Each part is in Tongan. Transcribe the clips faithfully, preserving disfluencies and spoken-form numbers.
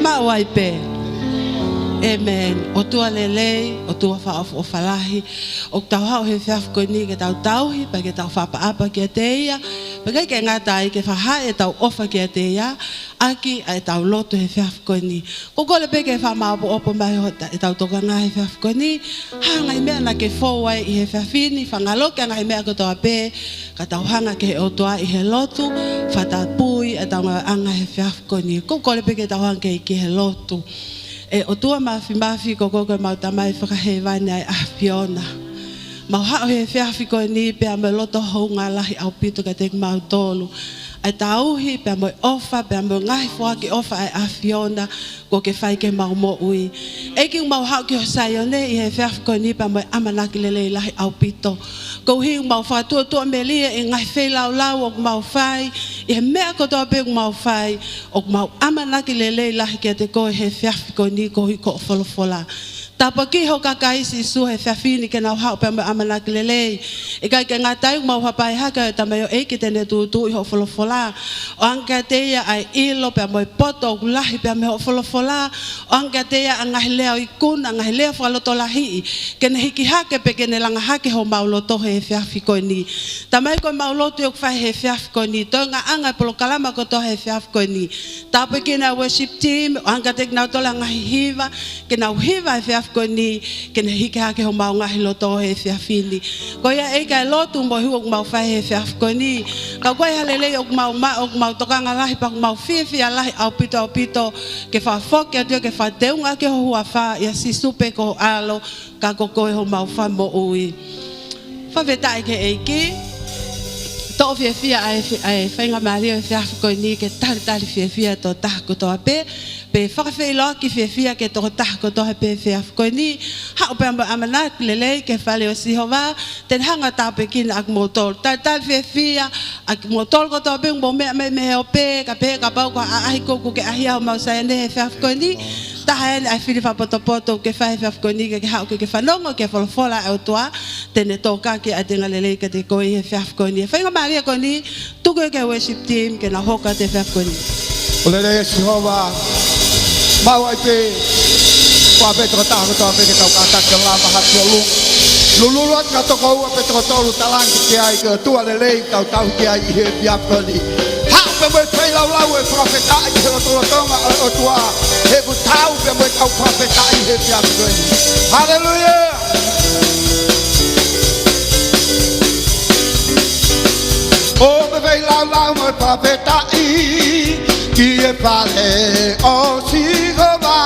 Maʻu ai pē. ʻĒmeni. ʻOtua lelei, ʻOtua fakaʻofoʻofa lahi. ʻOku tau haʻu he efiafi ko eni ke tau tauhi, pea ke tau fakaʻapaʻapa kiate ia. Pea ʻikai ke ngata ai, ke fakahā ʻetau ʻofa kiate ia ʻaki ʻetau lotu he efiafi ko eni. Ko e kole pē ke fakamāʻopoʻopo mai ʻetau tokanga he efiafi ko eni. Ha ngaahi meʻa naʻa ke fou ai ʻi he efiafi ni, fakangaloki ʻa e ngaahi meʻa kotoa pē, ka tau hanga ki he ʻOtua ʻi he lotu, fakatapui ʻetau ngāueʻanga he efiafi ko eni. Ko e kole pē ke tau hanga ki he lotu. ʻE ʻOtua Māfimafi, ko koe ko ʻemau Tamai Fakahēvani ʻa e ʻAfiona. Mau haʻu he efiafi ko eni pea mo e loto hounga lahi ʻaupito kiate kimautolu. ʻA e tauhi, pea mo e ʻofa, pea mo e ngaahi foaki ʻofa ʻa e ʻAfiona, kuo ke fai ki heʻemau moʻui. ʻEiki, ʻoku mau haʻu ki ho Saione ʻi he efiafi ko eni pea mo e ʻamanaki lelei lahi ʻaupito. Koeʻuhi ʻoku mau fakatuʻotuʻa melie ʻi he ngaahi feilaulau ʻoku mau fai, ʻi he meʻa kotoa pē ʻoku mau fai, ʻoku mau ʻamanaki lelei lahi kiate koe he efiafi ko eni koeʻuhi ko hoʻo folofola. Tāpuakiʻi ho kakai Sīsū he efiafi ni ke nau haʻu pea mo e ʻamanaki lelei. ʻIkai ke ngata ai, ʻoku mau hapai hake ʻa e tamaioʻeiki te ne tūtuuʻi hoʻo folofola. ʻOange kiate ia ʻa e ʻilo pea mo e poto ʻoku lahi pea mei hoʻo folofola. ʻOange kiate ia ʻa e ngaahi lea ʻo e ikuna, ngaahi lea fakalotolahiʻi, ke ne hiki hake pea ke ne langa hake homau loto he efiafi ko eni. Tamai, ko ʻemau lotu ʻoku fai he efiafi ko eni, toengaʻanga e polokalama kotoa he efiafi ko eni. Tāpuekina e worship team, ʻoange kiate kinautolu ʻa e ngaahi hiva, ke nau hiva he efiafi ko eni, ke ne hiki hake homau ngaahi loto he efiafi ni. Ko ia ʻEiki ʻa e lotu mo e hū ʻoku mau fai he efiafi ko eni. Ka ʻoku ʻi ai ha lelei ʻoku mau maʻu, ʻoku mau tokanga lahi pea ʻoku mau fiefia lahi ʻaupito ʻaupito, ke fakafoki atu ia ke fakateunga ki ho huafa, ʻia Sīsū pē ko ho ʻAlo, ka ko koe homau Fakamoʻui. Fakafetaʻi ki he ʻEiki. Toʻo fiefia ʻa e, ʻa e faingamālie ʻo e efiafi ko eni ke talitali fiefia e tokotaha kotoa pē, pea fakafeʻiloaki fiefia ki he tokotaha kotoa pē he efiafi ko eni. Haʻu pea mo e ʻamanaki lelei ki he fale ʻo Sihova, te ne hanga ʻo tāpuekina ʻakimoutolu. Talitali fiefia ʻakimoutolu kotoa pē ʻoku mou meʻa mai mei he ope, ka pehē kapau ko ha ʻaʻahi ʻoku ke ʻaʻahi ai homau Saione he efiafi ko eni. Taha eni ʻa e fili fakapotopoto ʻoku ke fai he efiafi ko eni, ke ke haʻu ke ke fanongo ki he folofola ʻa e ʻOtua, te ne tokanga ʻa e tenga lelei kiate koe he efiafi ko eni. Faingamālie ko eni, tuku ia ki he worship team ke nau hoko atu he efiafi ko eni. ʻOku lelei ʻa Sihova, maʻu ai pē, ʻofa pē tokotaha kotoa pē ke tau kātaki ʻo lava hake ʻo lulu. Lulululu atu ki ha toko ua pe toko tolu, talaange ki ai ki he ʻOtua lelei, tau tauhi ki ai ʻi he efiafi ko eni. Haʻu pea mo e feilaulau ʻo e fakafetaʻi ki he lotolotonga ʻo e ʻOtua. He ʻoku tau pea mo e tau fakafetaʻi he efiafi ko eni. Haleluia! ʻOfa pē feilaulau mo e fakafetaʻi ki he fale ʻo Sihova.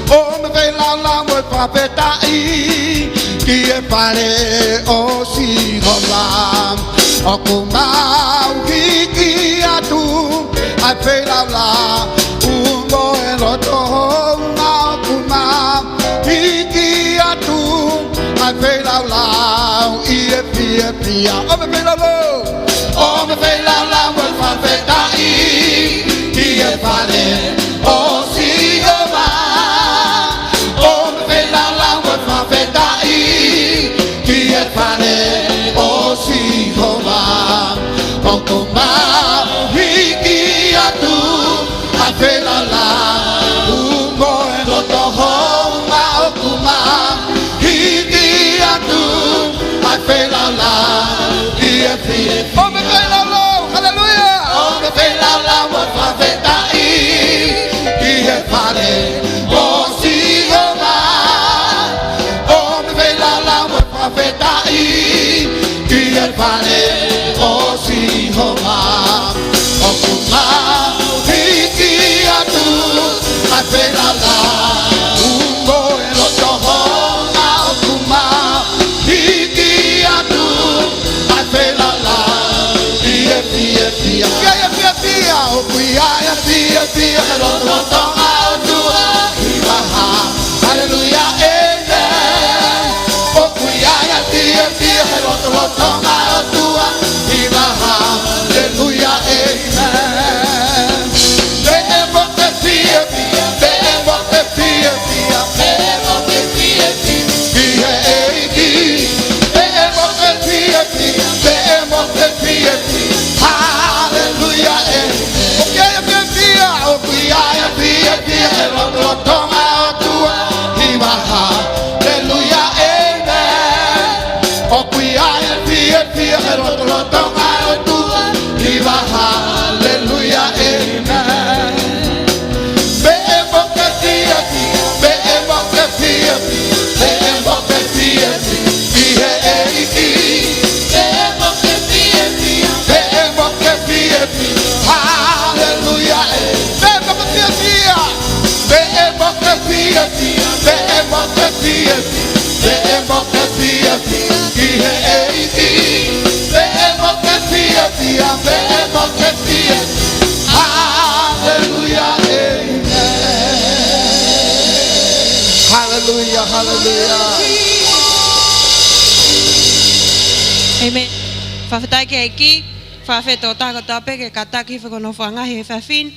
ʻOfa pē feilaulau mo e fakafetaʻi ki he fale ʻo Sihova. ʻOku mau hiki atu ʻa e feilaulau mo e loto hounga, ʻoku mau hiki atu ʻa e feilaulau ʻi he fiefia. ʻOfa pē feilaulau, ʻofa pē feilaulau mo e fakafetaʻi ki he fale ʻo Sihova. ʻOfa pē feilaulau mo e fakafetaʻi ki he fale ʻo Sihova. ʻOku mau hiki atu ʻa e feilaulau mo e loto hounga, ʻoku mau hiki atu ʻa e feilaulau ʻi he fiefia. ʻOfa pē feilaulau, haleluia! ʻOfa pē feilaulau mo e fakafetaʻi ki he fale ʻo Sihova. ʻOfa pē feilaulau mo e fakafetaʻi ki he fale ʻo Sihova. ʻOku mau hiki atu ʻa e feilaulau mo e loto hounga, ʻoku mau hiki atu ʻa e feilaulau ʻi he fiefia. ʻIo, ʻio, fiefia, ʻoku ʻi ai ʻa e fiefia he lotolotonga ʻo e ʻOtua. Hiva hā, haleluia, ʻēmeni. ʻOku ʻi ai ʻa e fiefia he lotolotonga ʻo e ʻOtua. Hiva hā, haleluia, ʻēmeni. Pea mo e fiefia, pea mo e fiefia, pea mo e fiefia ki he ʻEiki. Pea mo e fiefia, pea mo e fiefia, haleluia. Haleluia, amen. Haleluia, haleluia. Amen. Fakafetaʻi ki he ʻEiki, fakafetaʻi ki he tokotaha kotoa pē ke kātaki hifo ki hono nofoʻanga he efiafi ni.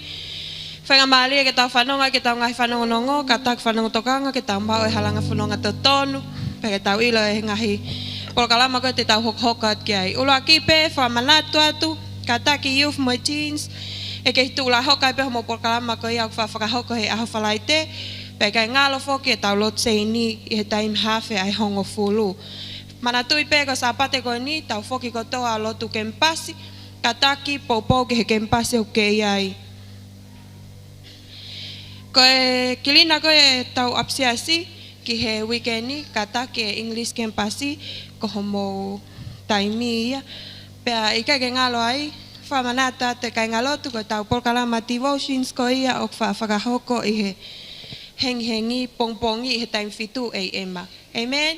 Faingamālie ke tau fanongo ki heʻetau ngaahi fanongonongo, kātaki fanongo tokanga ke tau maʻu e halanga fononga totonu, pea ke tau ʻilo e ngaahi polokalama ko ē te tau hokohoko atu ki ai. ʻUluaki pē, fakamanatu atu, kātaki youth mo e teens, ʻe kei tuʻu lā hoko ai pē hoʻomou polokalama ko ia ʻoku faʻa fakahoko he ʻaho Falaite, pea ʻe kei ngalo foki ʻetau lotu seini ʻi he taimi haafe ʻa e hongofulu. Manatuʻi pē ko e Sāpate ko eni, tau foki kotoa ʻo lotu kemipasi, kātaki poupou ki he kemipasi ʻoku ke ʻi ai. Ko e kilina ko ē ʻetau ʻapisiasi ki he uike ni, kātaki e English kemipasi, ko hoʻomou taimi ia. Pea ʻikai ke ngalo ai, fakamanatu atu e kāingalotu ko ʻetau polokalama devotions ko ia ʻoku faʻa fakahoko ʻi he hengihengi pongipongi ʻi he taimi fitu A M. Amen.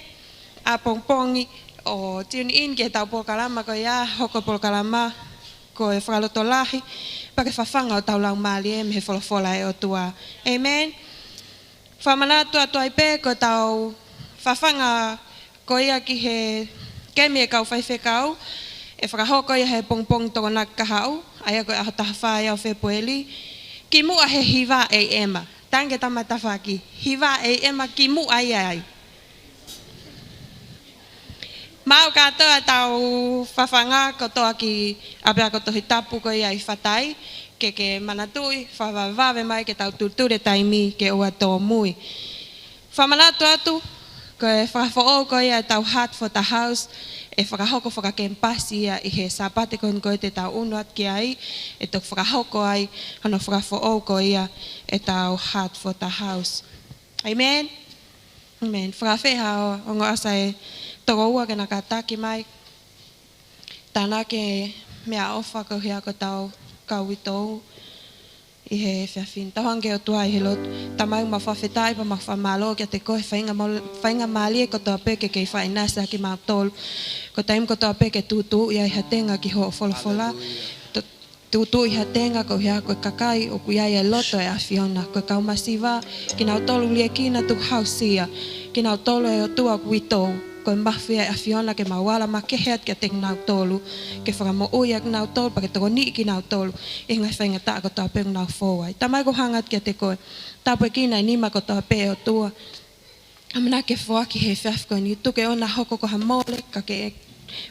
ʻApongipongi ʻo tune in ki heʻetau polokalama ko ia, hoko e polokalama ko e fakalotolahi, pea ke fafanga hotau laumālie mei he folofola ʻa e ʻOtua. Amen. Fakamanatu atu ai pē ko ʻetau fafanga ko ia ki he kemi e kau faifekau, ʻe fakahoko ia he pongipongi Tokonaki kahaʻu, ʻa ia ko e ʻaho taha fā ia ʻo Fēpueli, kimuʻa he hiva A M. Tangi ki he tama tafaʻaki, hiva A M kimuʻa ia ai. Maʻu kātoa ʻetau fafanga kotoa ki ʻapiako Tohi Tapu ko ia ʻi Fatai, ke ke manatuʻi, fakavavevave mai ke tau tulituli e taimi ke ʻoua tōmui. Fakamanatu atu, ko e fakafoʻou ko ia ʻetau Heart for the House, ʻe fakahoko fakakemipasi ia ʻi he Sāpate ko eni ko ē te tau ʻunu atu ki ai, ʻe toki fakahoko ai hono fakafoʻou ko ia ʻetau Heart for the House. Amen. Amen. Fakafeʻao ongo ʻasa ʻe toko ua ke na kātaki mai. Tānaki e meʻaʻofa ko ia ki hotau kau uitou ʻi he efiafi ni. Tau hanga ki he ʻOtua ʻi he lotu. Tamai, mau fakafetaʻi pea mau fakamālō kiate koe he faingamālie kotoa pē ke kei faʻa ʻinasi ʻaki kimautolu. Ko e taimi kotoa pē ke tūtuuʻi ai ha tenga ki hoʻo folofola. Tū- Tūtuuʻi ha tenga ko ia ko e kakai ʻoku ʻi ai e loto ʻo e ʻAfiona, ko e kau masiva, kinautolu liʻekina tukuhausia, kinautolu ʻe ʻOtua ʻoku uitou, ko e mafu ia ʻa e ʻAfiona ke mau ala makehe atu kiate kinautolu, ke fakamoʻui ʻa kinautolu, pea ke tokoniʻi kinautolu ʻi he ngaahi faingataʻa kotoa pē ʻoku nau fou ai. Tamai, ʻoku ou hanga atu kiate koe, tāpuekina e nima kotoa pē ʻe ʻOtua. ʻAmanaki ke foaki he efiafi ko eni, tuku ke ʻoua naʻa hoko ko ha mole, ka ke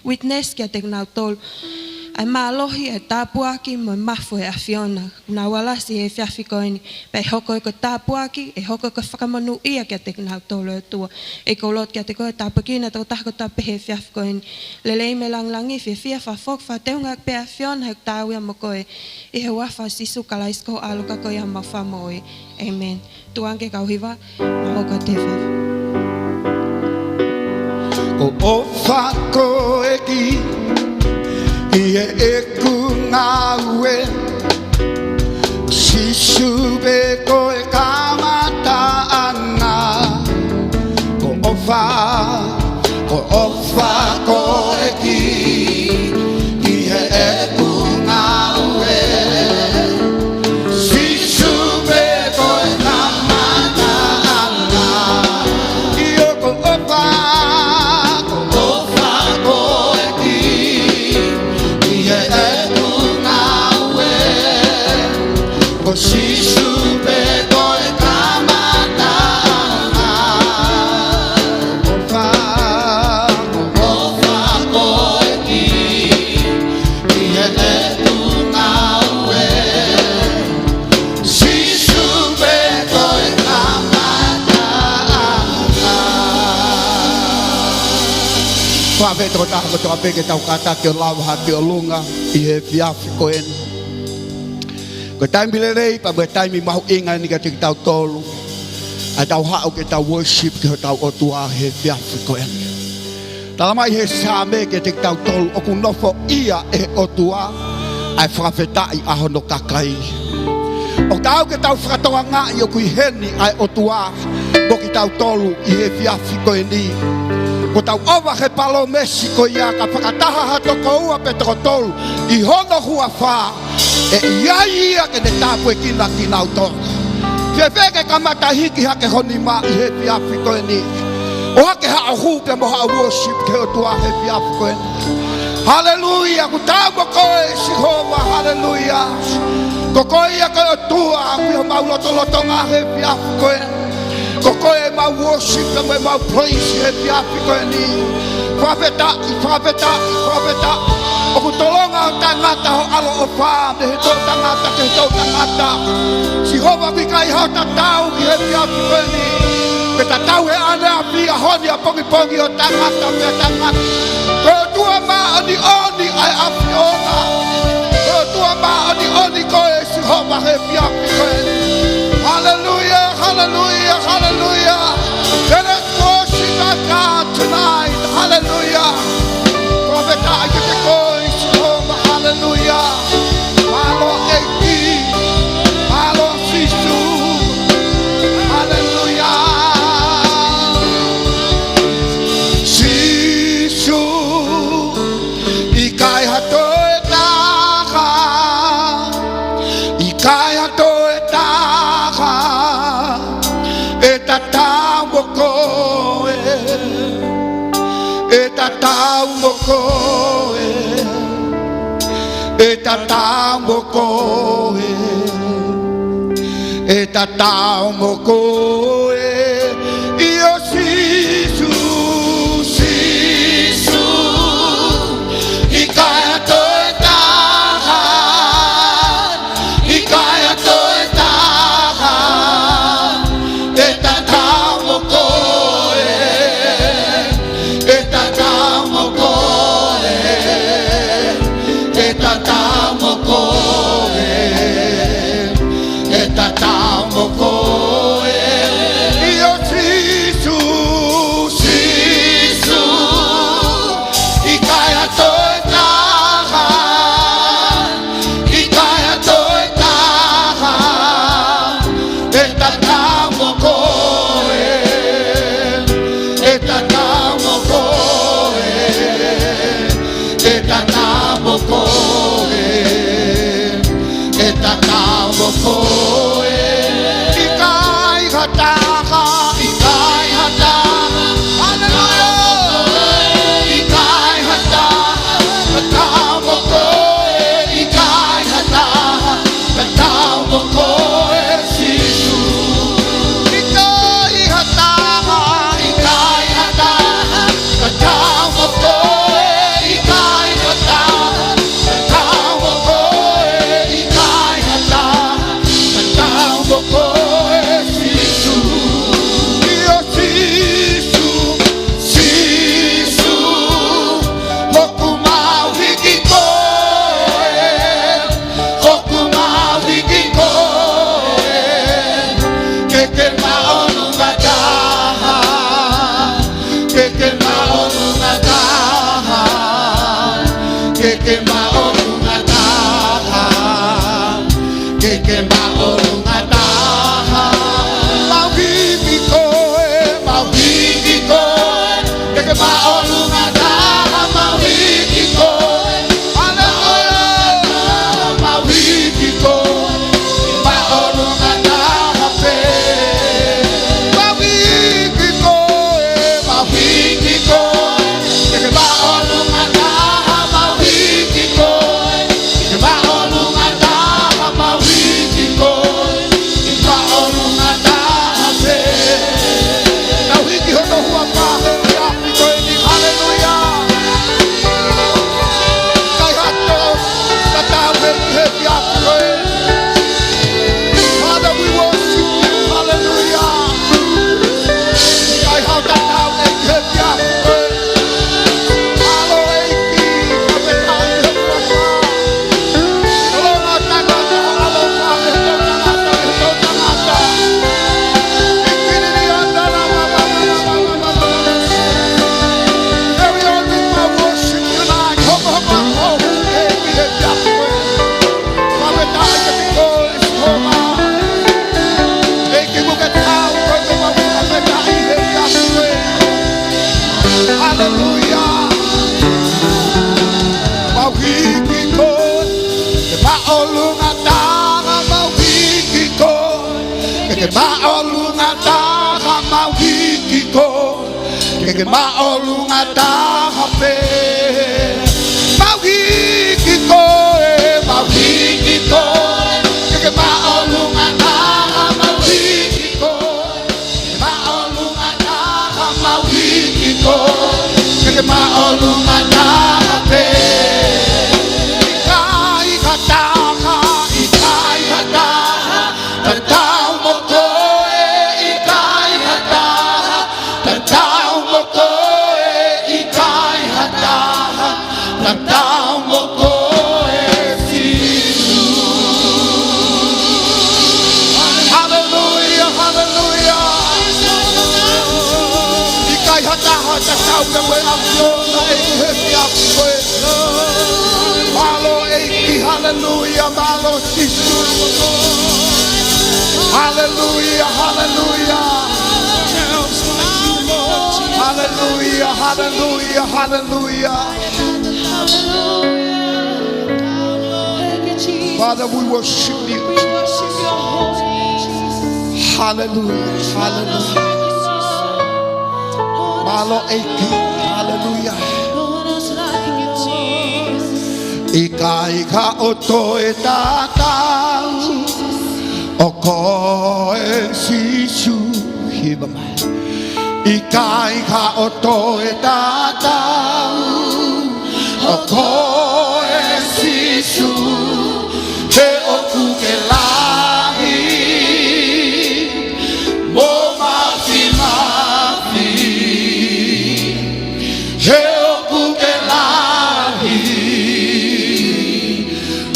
witness kiate kinautolu ʻa e mālohi, ʻa e tāpuaki mo e mafu ʻo e ʻAfiona. Kuo nau ala siʻi he efiafi ko eni, pea ʻe hoko ia ko e tāpuaki, ʻe hoko ia ko e fakamonūʻia kiate kinautolu, ʻe ʻOtua. ʻEiki, ʻoku ou lotu kiate koe, tāpuekina e tokotaha kotoa pē he efiafi ko eni. Lelei mei langilangi, fiefia, fakafoki, fakateunga pē ʻa e ʻAfiona he ʻoku taau ia mo koe. ʻI he huafa ʻo Sīsū Kalaisi ko ho ʻAlo ka ko ia homau Fakamoʻui. Amen. Tuku ange ke kau hiva, mau hoko atu he efiafi. Ko e ʻofa ko e kī ʻi heʻeku ngāue. Sīsū pē ko e kamataʻanga. Ko e ʻofa, ko e ʻofa ko e kī ʻi heʻeku ngāue. Sīsū pē ko e kamataʻanga. ʻIo, ko e ʻofa, ko e ʻofa ko e kī ʻi heʻeku ngāue. Ko Sīsū pē ko e kamataʻanga. ʻOfa, ʻofa ko e kī ʻi heʻeku ngāue. Sīsū pē ko e kamataʻanga. Fakafetaʻi ki he tokotaha kotoa pē ke tau kātaki ʻo lava hake ʻo ʻolunga ʻi he efiafi ko eni. Ko e taimi lelei pea mo e taimi mahuʻinga eni kiate kitautolu, ʻa ʻetau haʻu ke tau worship ki hotau ʻOtua he efiafi ko eni. Talamai ʻe he Saame kiate kitautolu, ʻoku nofoʻia ʻe he ʻOtua ʻa e fakafetaʻi ʻa hono kakai. ʻOku taau ke tau fakatokangaʻi ʻoku ʻi heni ʻa e ʻOtua mo kitautolu ʻi he efiafi ko eni. Kuo tau ʻova he palōmesi ko ia, ka fakataha ha toko ua pe toko tolu ʻi hono huafa, ʻE ʻi ai ia ke ne tāpuekina kinautolu. Fēfē ke kamata hiki hake ho nima ʻi he efiafi ko eni, ʻo hake haʻo hū pea mo haʻo worship ki he ʻOtua he efiafi ko eni. Haleluia, ʻoku tau mo koe Sihova, haleluia. Ko koe ia ko e ʻOtua ʻoku ʻi homau lotolotonga he efiafi ko eni. Ko koe ʻemau worship, mo ʻemau praise he efiafi ko eni. Fakafetaʻi, fakafetaʻi, fakafetaʻi. ʻOku tolonga ʻo tangata ho ʻaloʻofa mei he toʻutangata ki he toʻutangata. Sihova, ʻoku ʻikai hao tatau ki he efiafi ko eni. Pea tatau he ʻaneafi, ʻaho ni, ʻapongipongi, ʻo tangata pea tangata. Ko e ʻOtua māʻoniʻoni ʻa e ʻAfiona. Ko e ʻOtua māʻoniʻoni koe Sihova he efiafi ko eni. Haleluia, haleluia, haleluia. Let us worship our God tonight. Haleluia. Fakafetaʻi kiate koe Sihova. Haleluia. Mālō ʻEiki. Mālō Sīsū. Haleluia. Sīsū. ʻIkai ha toe taha, ʻikai ha toe taha ʻe tatau mo koe, ʻe tatau mo koe, ʻe tatau mo koe, ʻe tatau mo koe. ʻIo Sīsū, Sīsū, ʻikai ha toe taha, ʻikai ha toe taha ʻe tatau mo koe, ʻe tatau mo koe, ʻe tatau mo koe, ʻe tatau mo koe. ʻIo Sīsū, Sīsū, ʻikai ha toe taha, ʻikai ha toe taha ʻe tatau mo koe, ʻe tatau mo koe, ʻe tatau mo koe, ʻe tatau mo koe. ʻIkai ha taha, ʻikai ha taha. Haleluia. ʻIkai ha taha tatau mo koe, ʻikai ha taha tatau mo koe Sīsū. ʻIkai ha taha, ʻikai ha taha tatau mo koe, ʻikai ha taha tatau mo koe, ʻikai ha taha tatau mo koe Sīsū. ʻIo Sīsū, Sīsū, ʻoku mau hiki koe, ʻoku mau hiki koe, ke ke māʻolunga taha, ke ke māʻolunga taha, ke ke māʻolunga taha, ke ke māʻolunga taha. Mau hiki koe, mau hiki koe, ke ke māʻolunga taha, mau hiki koe. Haleluia. Mau hiki koe, māʻolunga taha pē. Mau hiki koe, mau hiki koe, ke ke māʻolunga taha, mau hiki koe, ke ke māʻolunga taha, mau hiki koe. Māʻolunga taha pē. Mau hiki koe, mau hiki koe. Ke ke māʻolunga taha, mau hiki koe. Māʻolunga taha, mau hiki koe. Ke ke māʻolunga taha pē. ʻIkai ha taha, ʻikai ha taha tatau mo koe, ʻikai ha taha tatau mo koe, ʻikai ha taha tatau mo koe, Sīsū. Haleluia, haleluia. ʻIkai ha taha tatau pē mo e ʻAfiona, ʻEiki, he ʻoku ʻikai ha taha. Mālō ʻEiki, haleluia, mālō Sīsū. Haleluia, haleluia. Haleluia, haleluia, haleluia. Father, we worship you. Haleluia, haleluia. Mālō ʻEiki, haleluia. ʻIkai ha ʻoto ʻe tatau, ʻo koe Sīsū. Hiva mai. ʻIkai ha ʻoto ʻe tatau, ʻo koe Sīsū. He ʻoku ke lahi mo māfimafi. He ʻoku ke lahi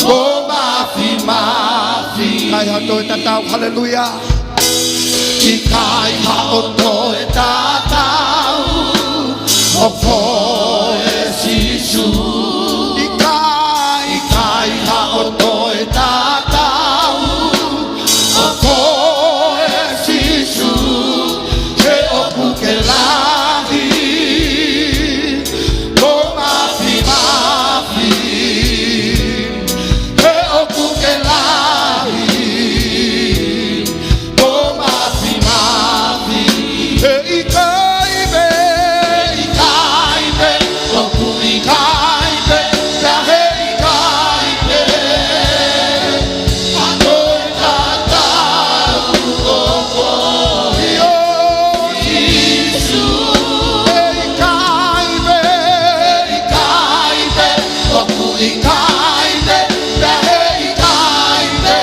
mo māfimafi. ʻIkai ha ʻoto ʻe tatau, haleluia. ʻIkai ha ʻoto ʻe tatau, ʻo koe Sīsū. ʻIkai, ʻikai ha ʻoto ʻe tatau, ʻo koe Sīsū. He ʻoku ke lahi mo māfimafi. He ʻoku ke lahi mo māfimafi. He ʻikai pē, ʻikai pē, ʻoku ʻikai pē, pea he ʻikai pē ha ʻoto ʻe tatau, ʻo koe Sīsū. He ʻikai pē, he ʻikai pē, ʻoku ʻikai pē, pea he ʻikai pē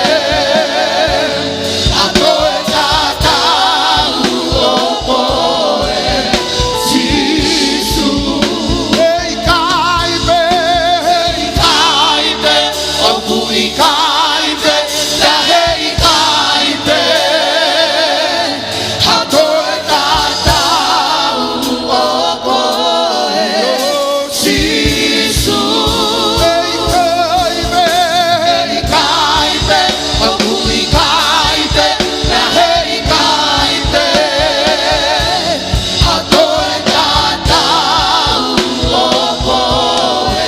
ha ʻoto ʻe tatau, ʻo koe Sīsū. He ʻikai pē, he ʻikai pē, ʻoku ʻikai pē, pea he ʻikai pē ha ʻoto ʻe tatau, ʻo koe Sīsū. He ʻikai pē, he ʻikai pē, ʻoku ʻikai pē, pea he ʻikai pē ha ʻoto ʻe tatau, ʻo koe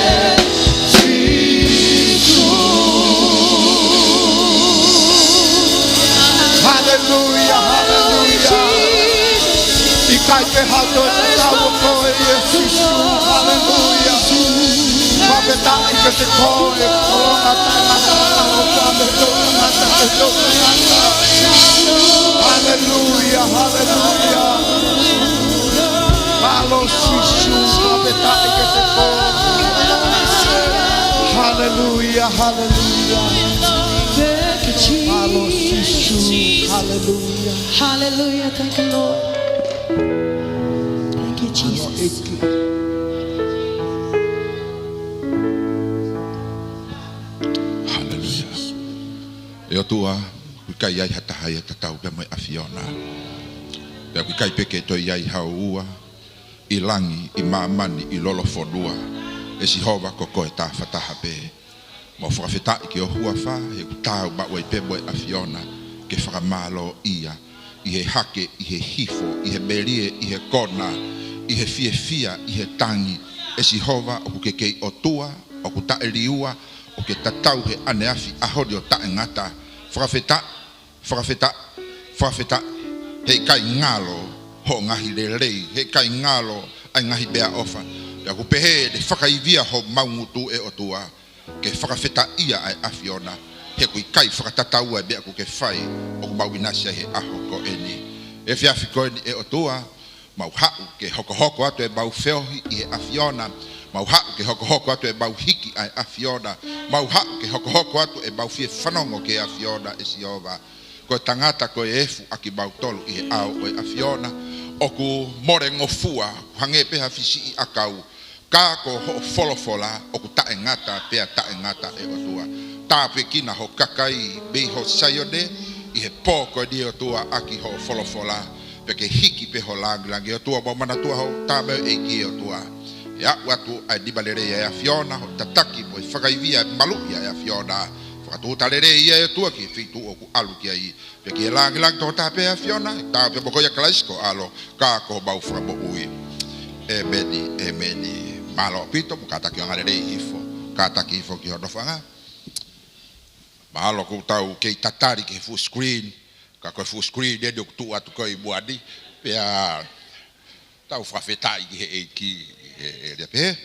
Sīsū. Haleluia, haleluia. ʻIkai ke ha ʻoto ʻe tatau, ʻo koe Sīsū. Haleluia. Fakafetaʻi kiate koe, ʻoku ke ʻofa taʻengata, ʻoku ke ʻofa taʻengata. Haleluia, haleluia. Mālō Sīsū, fakafetaʻi kiate koe. Haleluia, haleluia. Mālō Sīsū, haleluia. Hallelujah. Thank you, Lord. Thank you, Jesus. Haleluia. ʻE ʻOtua, ʻoku ʻikai ʻi ai ha taha ia tatau pea mo e ʻAfiona. Pea ʻoku ʻikai pē ke toe ʻi ai ha ua ʻi langi, ʻi māmani, ʻi lolofonua. ʻE Sihova, ko koe taha fakataha pē. Mau fakafetaʻi ki ho huafa, he ʻoku taau maʻu ai pē mo e ʻAfiona ke fakamālōʻia ʻi he hake, ʻi he hifo, ʻi he melie, ʻi he kona, ʻi he fiefia, ʻi he tangi. ʻE Sihova, ʻoku ke kei ʻOtua, ʻoku taʻeliua, ʻoku ke tatau he ʻaneafi, ʻaho ni ʻo taʻengata. Fakafetaʻi, fakafetaʻi, fakafetaʻi. He ʻikai ngalo hoʻo ngaahi lelei, he ʻikai ngalo ʻa e ngaahi meʻaʻofa. Pea ʻoku pehē ʻene fakaivia homau ngutu, ʻe ʻOtua, ke fakafetaʻia ʻa e ʻAfiona, he ʻoku ʻikai fakatatau ʻa e meʻa ʻoku ke fai ʻoku mau ʻinasi ai he ʻaho ko eni. Efiafi ko eni, ʻe ʻOtua, mau haʻu ke hokohoko atu ʻemau feohi ʻi he ʻAfiona, mau haʻu ke hokohoko atu ʻemau hiki ʻa e ʻAfiona, mau haʻu ke hokohoko atu ʻemau fie fanongo ki he ʻAfiona, ʻe Sihova. Ko e tangata ko e efu ʻa kimautolu ʻi he ʻao ʻo e ʻAfiona, ʻoku molengofua, hangē pē ha fisiʻi ʻakau, ka ko hoʻo folofola ʻoku taʻengata pea taʻengata, ʻe ʻOtua. Tāpuekina ho kakai mei ho Saione ʻi he pō ko eni, ʻe ʻOtua, ʻaki hoʻo folofola, pea ke hiki pē ho langilangi, ʻe ʻOtua. Mau manatua ho tama ʻEiki, ʻe ʻOtua, ʻe aʻu atu ʻa e nima lelei ʻa e ʻAfiona, hoʻo tataki mo e fakaivia e maluʻi ʻa e ʻAfiona. Fakatūʻuta lelei ia, ʻe ʻOtua, ki he feituʻu ʻoku ʻalu ki ai, pea ki he langilangi tokotaha pē ʻa e ʻAfiona, ʻi he huafa pē ʻo Sīsū Kalaisi ko ho ʻAlo, ka ko homau Fakamoʻui. ʻEmeni, ʻemeni. Mālō ʻaupito, mou kātaki ʻo anga lelei hifo, kātaki hifo ki ho nofoʻanga. Mahalo ʻoku tau kei tatali ki he full screen, ka ko e full screen eni ʻoku tuʻu atu ko ē ʻi muʻa ni, pea tau fakafetaʻi ki he ʻEiki, ʻe, ʻe, ʻe pehē.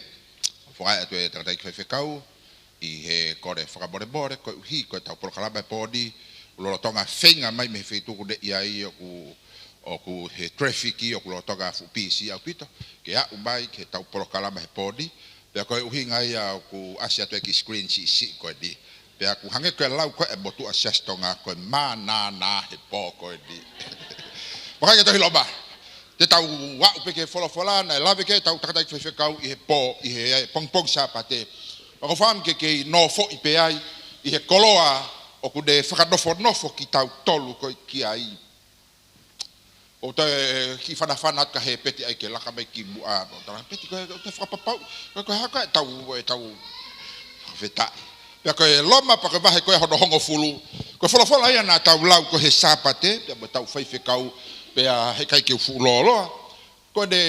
Fakaʻatā atu e tangataʻeiki faifekau ʻi he kole fakamolemole, koeʻuhi ko ʻetau polokalama he pō ni, lolotonga feinga mai mei he feituʻu ʻoku ne ʻi ai ʻoku, ʻoku he traffic ʻoku lolotonga fuʻu pīsī ʻaupito, ke aʻu mai ki heʻetau polokalama he pō ni, pea ko e ʻuhinga ia ʻoku ʻasi atu e kiʻi screen siʻisiʻi ko eni. Pea ʻoku hangē ko e lau ko ē ʻa e motuʻa Siasi Tonga, ko e mānānā he pō ko eni. Vakai ke tohi loma. Te tau aʻu pē ki he folofola naʻe lave ki ai ʻetau tangataʻeiki faifekau ʻi he pō, ʻi he, ʻi he pongipongi Sāpate. Pea ʻoku ou fakaʻamu ke kei nofoʻi pē ai ʻi he koloa ʻoku ne fakanofonofo kitautolu ko ē ki ai. ʻOku toe kiʻi fanafana atu ka hē Peti ai ke laka mai ki muʻa. ʻOku tala Peti ko e, ʻoku toe fakapapau. Ko e, ko e hā ko ē ʻetau, ʻetau fakafetaʻi. Pea ko e Loma pea ko e vahe ko ē hono hongofulu. Ko e folofola ia naʻa tau lau ko ē he Sāpate, pea mo ʻetau faifekau, pea heʻikai ke u fuʻu lōloa. Ko ʻene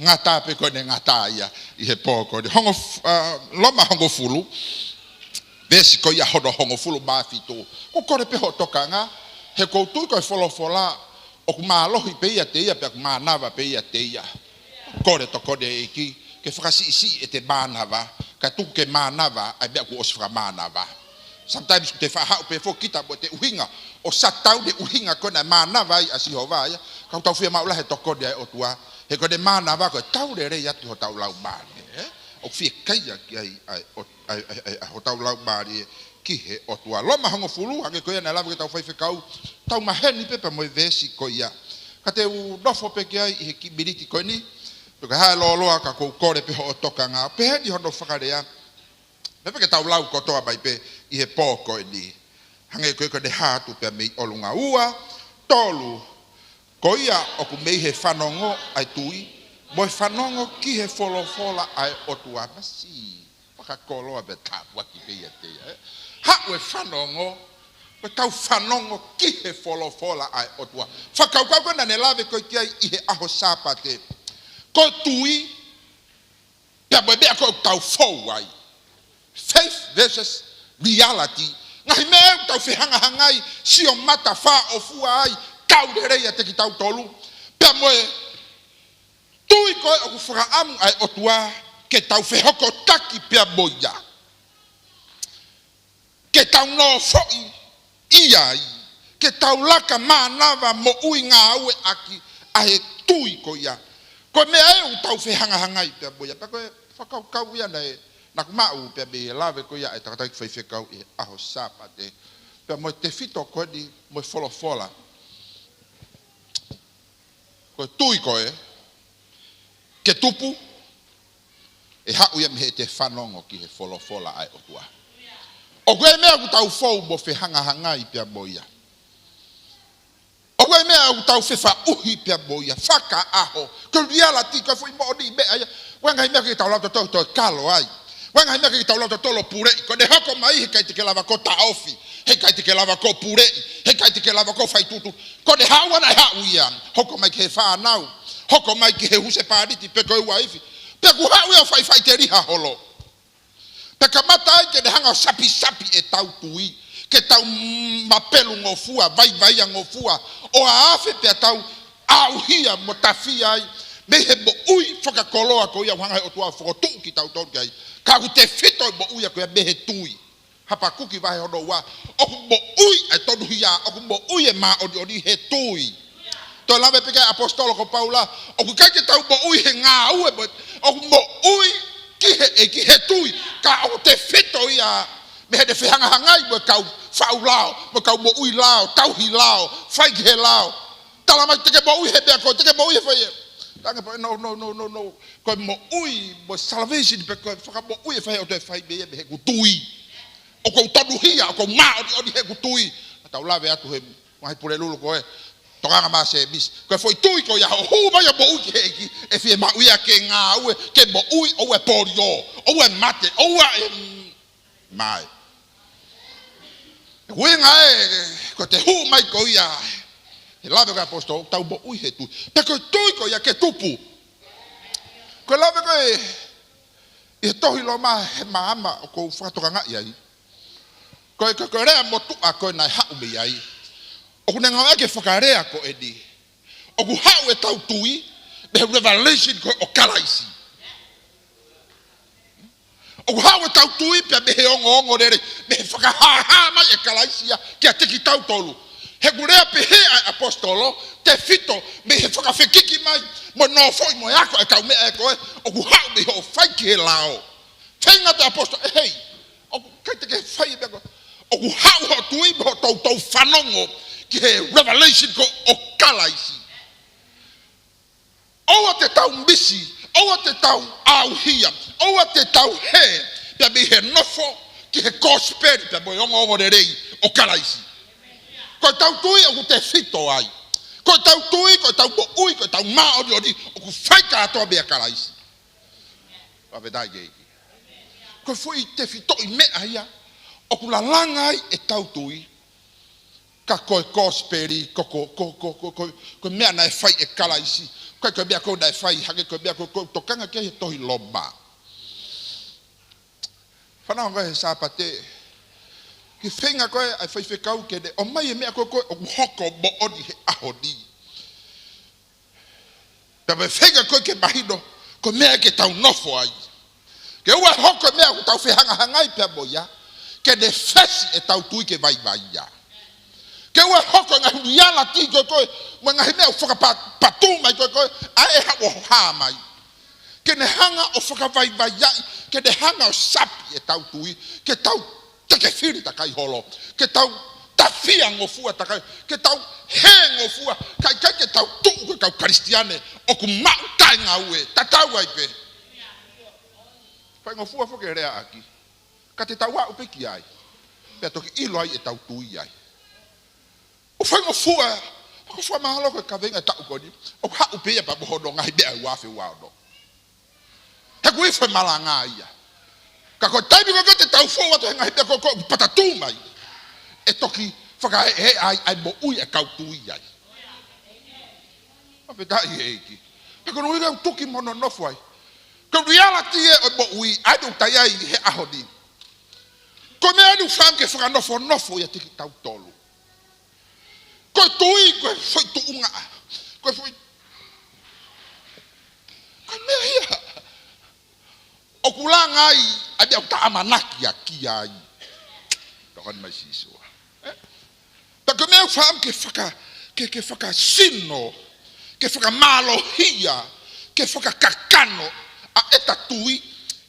ngata pē, ko ʻene ngata ia ʻi he pō ko eni. Hongo f-, ʻa, Loma hongofulu, veesi ko ia hono hongofulu mā fitu. ʻOku ou kole pē hoʻo tokanga, he ʻoku ou tui ko e folofola ʻoku mālohi pē ia ʻiate ia, pea ʻoku mānava pē ia ʻiate ia. Kole tokoni ʻEiki, ke fakasiʻisiʻi ʻete mānava, kae tuku ke mānava ʻa e meʻa kuo ʻosi fakamānava. Sometimes ʻoku te faʻa haʻu pē foki kita mo ʻete ʻuhinga ʻo shutdown e ʻuhinga ko ē naʻe mānava ai ʻa Sihova ia, ka ʻoku tau fiemaʻu lahi e tokoni ʻa e ʻOtua, he ko ʻene mānava ko e tau lelei atu hotau laumālie, ē? ʻOku fiekaia ki ai ʻa e ʻOtua, ʻa e, ʻa e, ʻa e, ʻa hotau laumālie ki he ʻOtua. Loma hongofulu, hangē ko ia naʻe lave ki ai ʻetau faifekau, tau maheni pē pea mo e veesi ko ia. Ka te u nofo pē ki ai ʻi he kiʻi miniti ko eni, pe ko e hā e lōloa ka ʻoku ou kole pē hoʻo tokanga. Pehē ni hono fakalea, pea pē ke tau lau kotoa mai pē ʻi he pō ko eni. Hangē ko ia ko ʻene hā atu pē mei ʻolunga. Ua, tolu, ko ia ʻoku mei he fanongo ʻa e tui, mo e fanongo ki he folofola ʻa e ʻOtua. Masi, fakakoloa pē, tāpuaki pē ia ʻiate ia, ē? Haʻu e fanongo, ko ʻetau fanongo ki he folofola ʻa e ʻOtua. Fakakaukau ko ē naʻa ne lave ko ē ki ai ʻi he ʻaho Sāpate. Ko e tui, pea mo e meʻa ko ē ʻoku tau fou ai. Faith versus reality. Ngaahi meʻa ʻoku tau fehangahangai, sio mata fāʻofua ai, tau lelei ʻiate kitautolu. Pea mo e tui ko ē ʻoku fakaʻamu ʻa e ʻOtua ke tau fehokotaki pea mo ia. Ke tau nofoʻi ia ai, ke tau laka mānava moʻui ngāueʻaki ʻa e tui ko ia. Ko e meʻa ē ʻoku tau fehangahangai pea mo ia. Pea ko e fakakaukau ia naʻe, naʻa ku maʻu pea mei he lave ko ia ʻa e tangataʻeiki faifekau ʻi he ʻaho Sāpate, pea mo e tefito ko eni mo e folofola. Ko e tui ko ē ke tupu, ʻe haʻu ia mei heʻete fanongo ki he folofola ʻa e ʻOtua. ʻOku ʻi ai e meʻa ʻoku tau fou mo fehangahangai pea mo ia. ʻOku ʻi ai e meʻa ʻoku tau fefaʻuhi pea mo ia. Fakaʻaho. Ko e reality, ko e foʻi moʻoniʻi meʻa ia. ʻOku ʻi ai e ngaahi meʻa ʻoku ʻikai ke tau lava ʻo toe, toe kalo ai. ʻOku ʻi ai e ngaahi meʻa ʻoku ʻikai ke tau lava ʻo toe puleʻi. Ko ʻene hoko mai, heʻikai te ke lava ʻo taʻofi. Heʻikai te ke lava ʻo puleʻi. Heʻikai te ke lava ʻo fai tuʻutuʻuni. Ko ʻene haʻu ʻana ʻe haʻu ia. Hoko mai ki he fānau. Hoko mai ki he husepāniti pe ko e uaifi. Pea ʻoku haʻu ia ʻo fai faʻiteliha holo. Pea kamata ai ke ne hanga ʻo sapisapi ʻetau tui, ke tau mapelu ngofua, vaivai ngofua, ʻo afe pea tau ʻauhia mo tafia ai mei he moʻui fakakoloa ko ia ʻoku hanga he ʻOtua ʻo fokotuʻu kitautolu ki ai. Ka ʻoku tefito e moʻui ko ia mei he tui. Hapakuki vahe hono ua. ʻOku moʻui e tonuhia, ʻoku moʻui e māʻoniʻoni he tui. Toe lave pē ki ai ʻapositolo ko Paula, ʻoku ʻikai ke tau moʻui he ngāue mo, ʻoku moʻui ki he, ʻEiki he tui. Ka ʻoku tefito ia mei heʻene fehangahangai mo e kau faʻu lao, mo e kau moʻui lao, tauhi lao, fai ki he lao. Tala mai te ke moʻui he meʻa ko ē, te ke moʻui he fai ē. Tangi pē, no, no, no, no, no. Ko e moʻui, mo e salvation pē ko e fakamoʻui ʻe fai ʻe he ʻOtua ʻe fai mei he, mei heʻeku tui. ʻOku ou tonuhia, ʻoku ou māʻoniʻoni heʻeku tui. Tau lave atu he ngaahi pulelulu ko ē, tokanga mai Sēmisi. Ko e foʻi tui ko ia ʻoku hū mai ʻo moʻui ki he ʻEiki, ʻe fiemaʻu ia ke ngāue, ke moʻui, ʻoua ʻe polio, ʻoua ʻe mate, ʻoua ʻe mai. Ko e ʻuhinga ē, ko e hū mai ko ia, he lave ko ē ʻapositolo, tau moʻui he tui. Pea ko e tui ko ia ke tupu. Ko e lave ko ē, ʻi he tohi Loma he maama ʻoku ou fakatokangaʻi ai. Ko e, ko e, ko e lea motuʻa ko ē naʻe haʻu mei ai. ʻOku ne ngāueʻaki e fakalea ko eni. ʻOku haʻu ʻetau tui, mei he revelation ko ē ʻo Kalaisi. ʻOku haʻu ʻetau tui pea mei he ongoongolelei, mei he fakahāhā mai ʻe Kalaisi ia kiate kitautolu. He ʻoku lea pehē ʻa e ʻapositolo, tefito mei he fakafekiki mai, mo nofoʻi mo e ako e kau meʻa ē ko ē, ʻoku haʻu mei hoʻo fai ki he lao. Feinga atu e ʻapositolo, ʻehei, ʻoku ʻikai te ke fai e meʻa ko ē. ʻOku haʻu hoʻo tui mo hoʻo toutou fanongo ki he revelation ko ē ʻo Kalaisi. ʻOua te tau misi, ʻoua te tau ʻauhia, ʻoua te tau hē, pea mei he nofo ki he kosipeli, pea mo e ongoongolelei ʻo Kalaisi. Ko ʻetau tui ʻoku tefito ai. Ko ʻetau tui, ko ʻetau moʻui, ko ʻetau māʻoniʻoni, ʻoku fai kātoa meia Kalaisi. Fakafetaʻi ki he ʻEiki. Ko e foʻi tefitoʻi meʻa ia, ʻoku lalanga ai ʻetau tui, ka ko e kosipeli, ko, ko, ko e meʻa naʻe fai ʻe Kalaisi, ko e, ko e meʻa ko ē naʻe fai hake, ko e meʻa ko ē ʻoku tokanga ki ai he tohi Loma. Fanongo he Sāpate, ke feinga ko ē ʻa e faifekau ke ne ʻomai e meʻa ko ē ʻoku hoko moʻoni he ʻaho ni. Pea mo e feinga ko ē ke mahino, ko e meʻa ke tau nofo ai. Ke ʻoua ʻe hoko e meʻa ʻoku tau fehangahangai pea mo ia, ke ne fesi ʻetau tui ke vaivai ia. Ke ʻoua ʻe hoko e ngaahi reality ko ē ko ē, mo e ngaahi meʻa ʻoku fakapatū mai ko ē ko ē, ʻa ē haʻu ʻo hā mai. Ke ne hanga ʻo fakavaivaiʻi, ke ne hanga ʻo sapi ʻetau tui, ke tau tekefili takai holo, ke tau tafia ngofua takai, ke tau hē ngofua, ka ʻikai ke tau tuʻu ko e kau Kalisitiane ʻoku maʻu taʻengaue, tatau ai pē. Faingofua foki e leaʻaki, ka te tau aʻu pē ki ai, pea toki ʻilo ai ʻetau tui ai. ʻOku faingofua, ʻoku fakamālō ko e kaveinga taʻu ko eni, ʻoku haʻu pē ia pea mo hono ngaahi meʻa ʻe ua afe ua ono. He ʻoku ifo e malanga ia. Ka ko e taimi ko ē te tau fou atu he ngaahi meʻa ko ē ʻoku patatū mai, ʻe toki fakaeʻeʻe ai ʻa e moʻui ʻa e kau tui ai. Fakafetaʻi ki he ʻEiki. Pea ko hono ʻuhinga ʻoku tuki mo nonofo ai. Ko e reality ē ʻo e moʻui, ʻa ē ʻoku tau ʻi ai he ʻaho ni. Ko e meʻa eni ʻoku fiemaʻu ke fakanofonofo ʻiate kitautolu. Ko e tui, ko e foʻi tuʻunga. Ko e foʻi, ko e meʻa ia ʻoku langa ai ʻa e meʻa ʻoku ta ʻamanaki ʻaki ai. Tokoni mai Sīsū. Ē? Pea ko e meʻa ʻoku fiemaʻu ke faka-, ke, ke fakasino, ke fakamālohia, ke fakakakano ʻa ʻeta tui,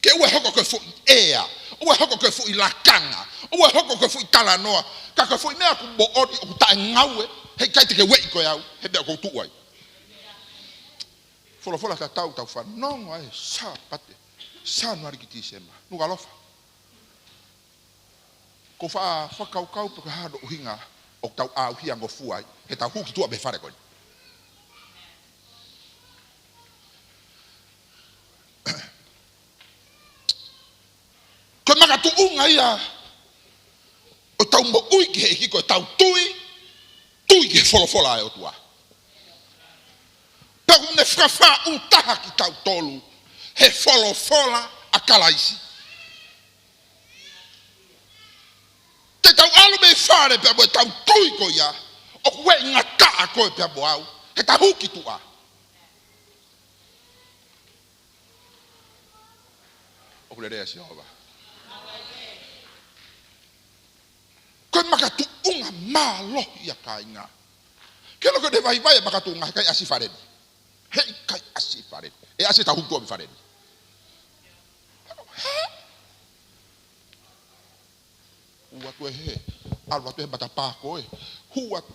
ke ʻoua ʻe hoko ko e foʻi ʻea, ʻoua ʻe hoko ko e foʻi lakanga, ʻoua ʻe hoko ko e foʻi talanoa, ka ko e foʻi meʻa ʻoku moʻoni ʻoku taʻengaue, heʻikai te ke ueʻi koe au he meʻa ʻoku ou tuʻu ai. Folofola tatau ʻoku tau fanongo ai he Sāpate, Sānuali ki Tīsema. Nukuʻalofa. ʻOku ou fa-, fakakaukau pe ko e hā hono ʻuhinga ʻoku tau ʻauhia ngofua ai, he tau hū ki tuʻa mei he fale ko eni. Ko e makatuʻunga ia ʻetau moʻui ki he ʻEiki ko ʻetau tui, tui ki he folofola ʻa e ʻOtua. Pea ʻoku ne fakafaʻu taha kitautolu he folofola ʻa Kalaisi. Te tau ʻalu mei fale pea mo ʻetau tui ko ia, ʻoku ʻikai ngata ʻa koe pea mo au. ʻE tahu ki tuʻa. ʻOku lelei ʻa Sihova. Ko e makatuʻunga mālohi ia kāinga. Ke loko ʻene vaivai e makatuʻunga, heʻikai ʻasi fale ni. Heʻikai ʻasi fale ni. ʻE ʻasi e tauhi tuʻa mei fale ni. Hē? Hū atu ē hē. ʻAlu atu he matapā ko ē. Hū atu.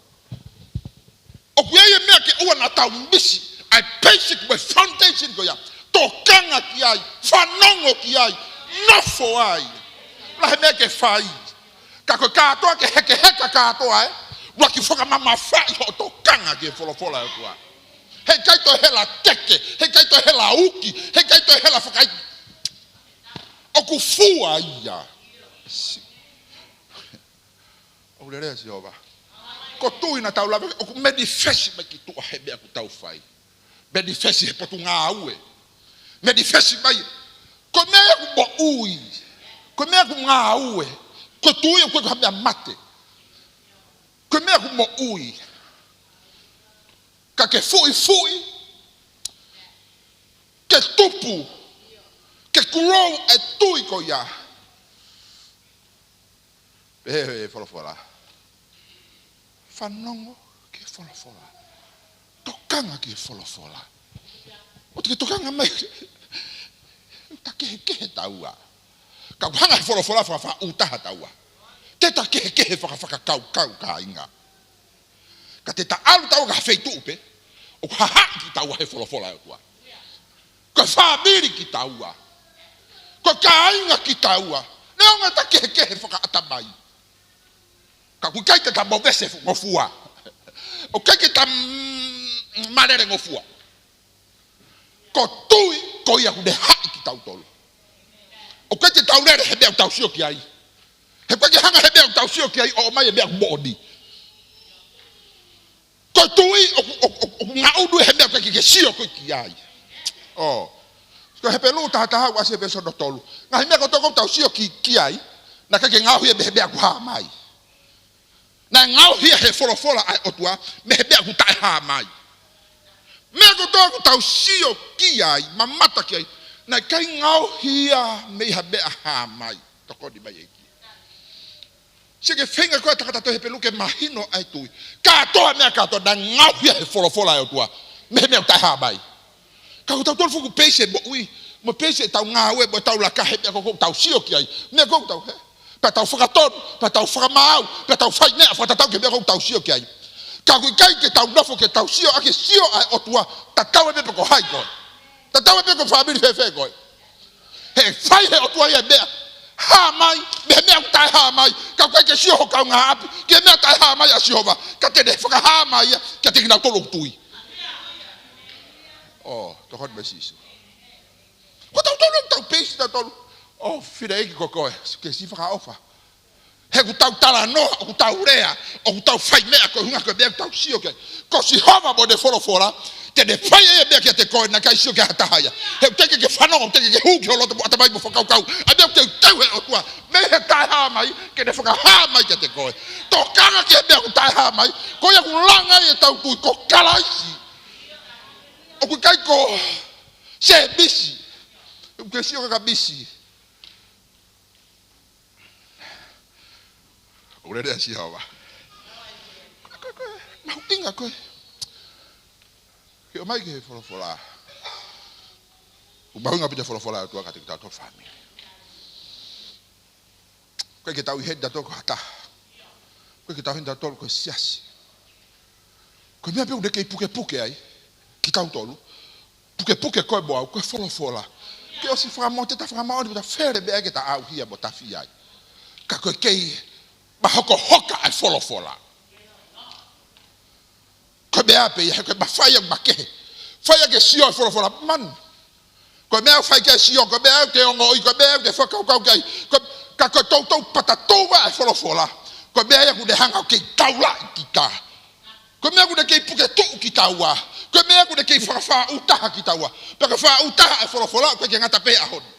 ʻOku ʻi ai e meʻa ke ʻoua naʻa tau misi. ʻA e basic mo e foundation ko ia. Tokanga ki ai. Fanongo ki ai. Nofo ai. Lahi e meʻa ke fai. Ka ko e kātoa ke hekeheka kātoa ē. ʻUluaki fakamamafaʻi hoʻo tokanga ki he folofola ʻa e ʻOtua. Heʻikai toe hela teke. Heʻikai toe hela uki. Heʻikai toe hela fakai. ʻOku fua ia. Si-, ʻoku lelei ʻa Sihova. Ko e tui naʻa tau lave, ʻoku manifest mai ki tuʻa he meʻa ʻoku tau fai. Manifest he potungāue. Manifest mai. Ko e meʻa ʻoku moʻui. Ko e meʻa ʻoku ngāue. Ko e tui ʻoku ʻikai ko ha meʻa mate. Ko e meʻa ʻoku moʻui. Ka ke fuʻifuʻi. Ke tupu. Ke grow e tui ko ia. Pehē e folofola. Fanongo ki he folofola. Tokanga ki he folofola. ʻOua te ke tokanga mai. Takehekehe taua. Ka ʻoku hanga he folofola fakafaʻu taha taua. Te takehekehe fakafakakaukau kāinga. Ka te ta ʻalu taua ki ha feituʻu pē, ʻoku hahaʻi kitaua he folofola ʻa e ʻOtua. Ko e fāmili kitaua. Ko e kāinga kitaua. Neongo e takehekehe fakaʻatamai. Ka ʻoku ʻikai ke ta movese fu-, ngofua. ʻOku ʻikai ke ta, mm, malele ngofua. Ko e tui, ko ia ʻoku ne haʻi kitautolu. ʻOku ʻikai ke tau lele he meʻa ʻoku tau sio ki ai. He ʻoku ʻikai ke hanga he meʻa ʻoku tau sio ki ai ʻo ʻomai e meʻa ʻoku moʻoni. Ko e tui ʻoku, ʻoku, ʻoku, ʻoku ngaʻunu he meʻa ʻoku ʻikai ke sio koe ki ai. ʻŌ. Ko Hepelū taha taha ua ʻasi e veesi hono tolu. Ngaahi meʻa kotoa ʻoku tau sio ki, ki ai, naʻe ʻikai ke ngaohi ia mei he meʻa ʻoku hā mai. Naʻe ngaohi ia he folofola ʻa e ʻOtua, mei he meʻa ʻoku taʻehā mai. Meʻa kotoa ʻoku tau sio ki ai, mamata ki ai, naʻe ʻikai ngaohi ia mei ha meʻa hā mai. Tokoni mai ʻEiki. Sio ki he feinga ko ē ʻa e tangata tohi Hepelū ke mahino ʻa e tui. Kātoa meʻa kātoa naʻe ngaohi ia he folofola ʻa e ʻOtua, mei he meʻa ʻoku taʻehā mai. Ka ko tautolu foki ʻoku peisi e moʻui, mo peisi ʻetau ngāue, mo ʻetau laka he meʻa ko ē ʻoku tau sio ki ai. Meʻa ko ē ʻoku tau, hē? Pea tau fakatonu, pea tau fakamaau, pea tau fai meʻa fakatatau ki he meʻa ko ē ʻoku tau sio ki ai. Ka ʻoku ʻikai ke tau nofo ke tau sio ʻaki e sio ʻa e ʻOtua, tatau ai pē pe ko hai koe. Tatau ai pē ko e fāmili fēfē koe. He fai he ʻOtua ia e meʻa hā mai, mei he meʻa ʻoku taʻehā mai, ka ʻoku ʻikai ke sio ho kaungāʻapi ki he meʻa taʻehā mai ʻa Sihova, ka te ne fakahā mai ia kiate kinautolu ʻoku tui. ʻŌ, tokoni mai Sīsū. Ko tautolu ʻoku tau peisi tautolu. ʻŌ, fineʻeiki ko koe, ke siʻi fakaʻofa. He ʻoku tau talanoa, ʻoku tau lea, ʻoku tau fai meʻa ko e ʻuhinga ko e meʻa ʻoku tau sio ki ai. Ko Sihova mo ʻene folofola, te ne fai e meʻa kiate koe naʻe ʻikai sio ki ai ha taha ia. He ʻoku teʻeki ke fanongo, ʻoku teʻeki ke hū ki ho loto mo ʻatamai mo fakakaukau. ʻA e meʻa ʻoku teuteu he ʻOtua, mei he taʻehā mai, ke ne fakahā mai kiate koe. Tokanga ki he meʻa ʻoku taʻehā mai, ko ia ʻoku langa ai ʻetau tui ko Kalaisi. ʻOku ʻikai ko Sēmisi. ʻOku ke sio ka ka misi. ʻOku lelei ʻa Sihova. Ko e, ko e, ko e, mahuʻinga ko ē. Ke ʻomai ki he folofola. ʻOku mahuʻinga pē ʻa e folofola ʻa e ʻOtua kiate kitautolu fāmili. ʻOku ʻikai ke tau ʻi heni tautolu ko ha taha. ʻOku ʻikai ke tau ʻi heni tautolu ko e siasi. Ko e meʻa pē ʻoku ne kei pukepuke ai kitautolu. Pukepuke koe mo au, ko e folofola. Ke ʻosi fakamoʻoni, ta fakamoʻoni, ta fele meʻa ke ta ʻauhia mo tafi ai. Ka ko e kei mahokohoka ʻa e folofola. Ko e meʻa pē ia, he ko e mafai ʻoku makehe. Fai ʻa e sio ʻa e folofola, manu. Ko e meʻa ʻoku fai ki ai e sio, ko e meʻa ʻoku te ongoʻi, ko e meʻa ʻoku te fakakaukau ki ai. Ko, ka ko e toutou patatuva ʻa e folofola. Ko e meʻa ia ʻoku ne hanga ʻo kei taulaʻi kita. Ko e meʻa ʻoku ne kei puke tuʻu kitaua. Ko e meʻa ʻoku ne kei fakafaʻu taha kitaua. Pea ko e faʻu taha ʻa e folofola, ʻoku ʻikai ke ngata pē he ʻaho ni.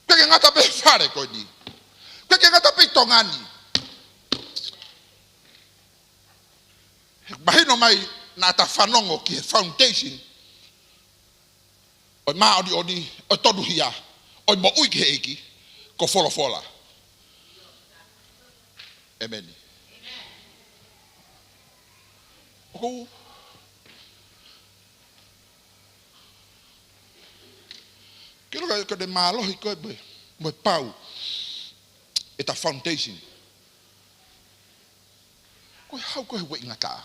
ʻOku ʻikai ke ngata pē he fale ko eni. ʻOku ʻikai ke ngata pē ʻi Tonga ni. He mahino mai naʻa ta fanongo ki he foundation ʻo e māʻoniʻoni, ʻo e tonuhia, ʻo e moʻui ki he ʻEiki, ko folofola. ʻĒmeni. ʻOku ou kilo ka, ka te mālohi ko e, mo e pau ʻeta foundation. Ko e hau ko e ueʻi ngataʻa.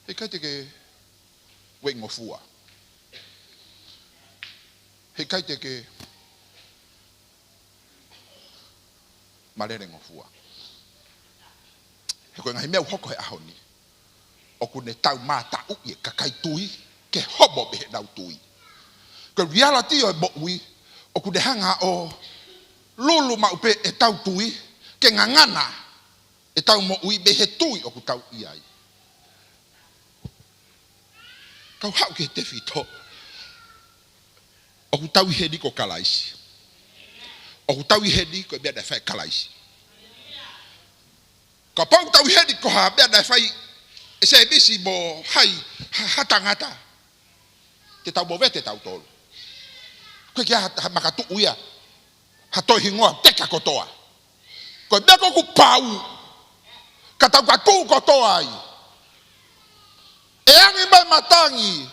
He ʻikai te ke ueʻi ngofua. He ʻikai te ke malele ngofua. He ko e ngaahi meʻa ʻoku hoko he ʻaho ni, ʻoku ne tau mātauʻi e kakai tui ke homo mei heʻenau tui. Ko e reality ʻo e moʻui, ʻoku ne hanga ʻo lulu maʻu pē ʻetau tui ke ngangana ʻetau moʻui mei he tui ʻoku tau ʻi ai. Kau haʻu ki he tefito. ʻOku tau ʻi heni ko Kalaisi. ʻOku tau ʻi heni ko e meʻa naʻe fai ʻe Kalaisi. Kapau ʻoku tau ʻi heni ko ha meʻa naʻe fai ʻe Sēmisi mo hai, ha, ha tangata, te tau movete tautolu. Ko e kia ha, ha makatuʻu ia, ha toe hingoa, teka kotoa. Ko e meʻa ko ē ʻoku pau, ka tau ka tuʻu kotoa ai. ʻE angi mai matangi,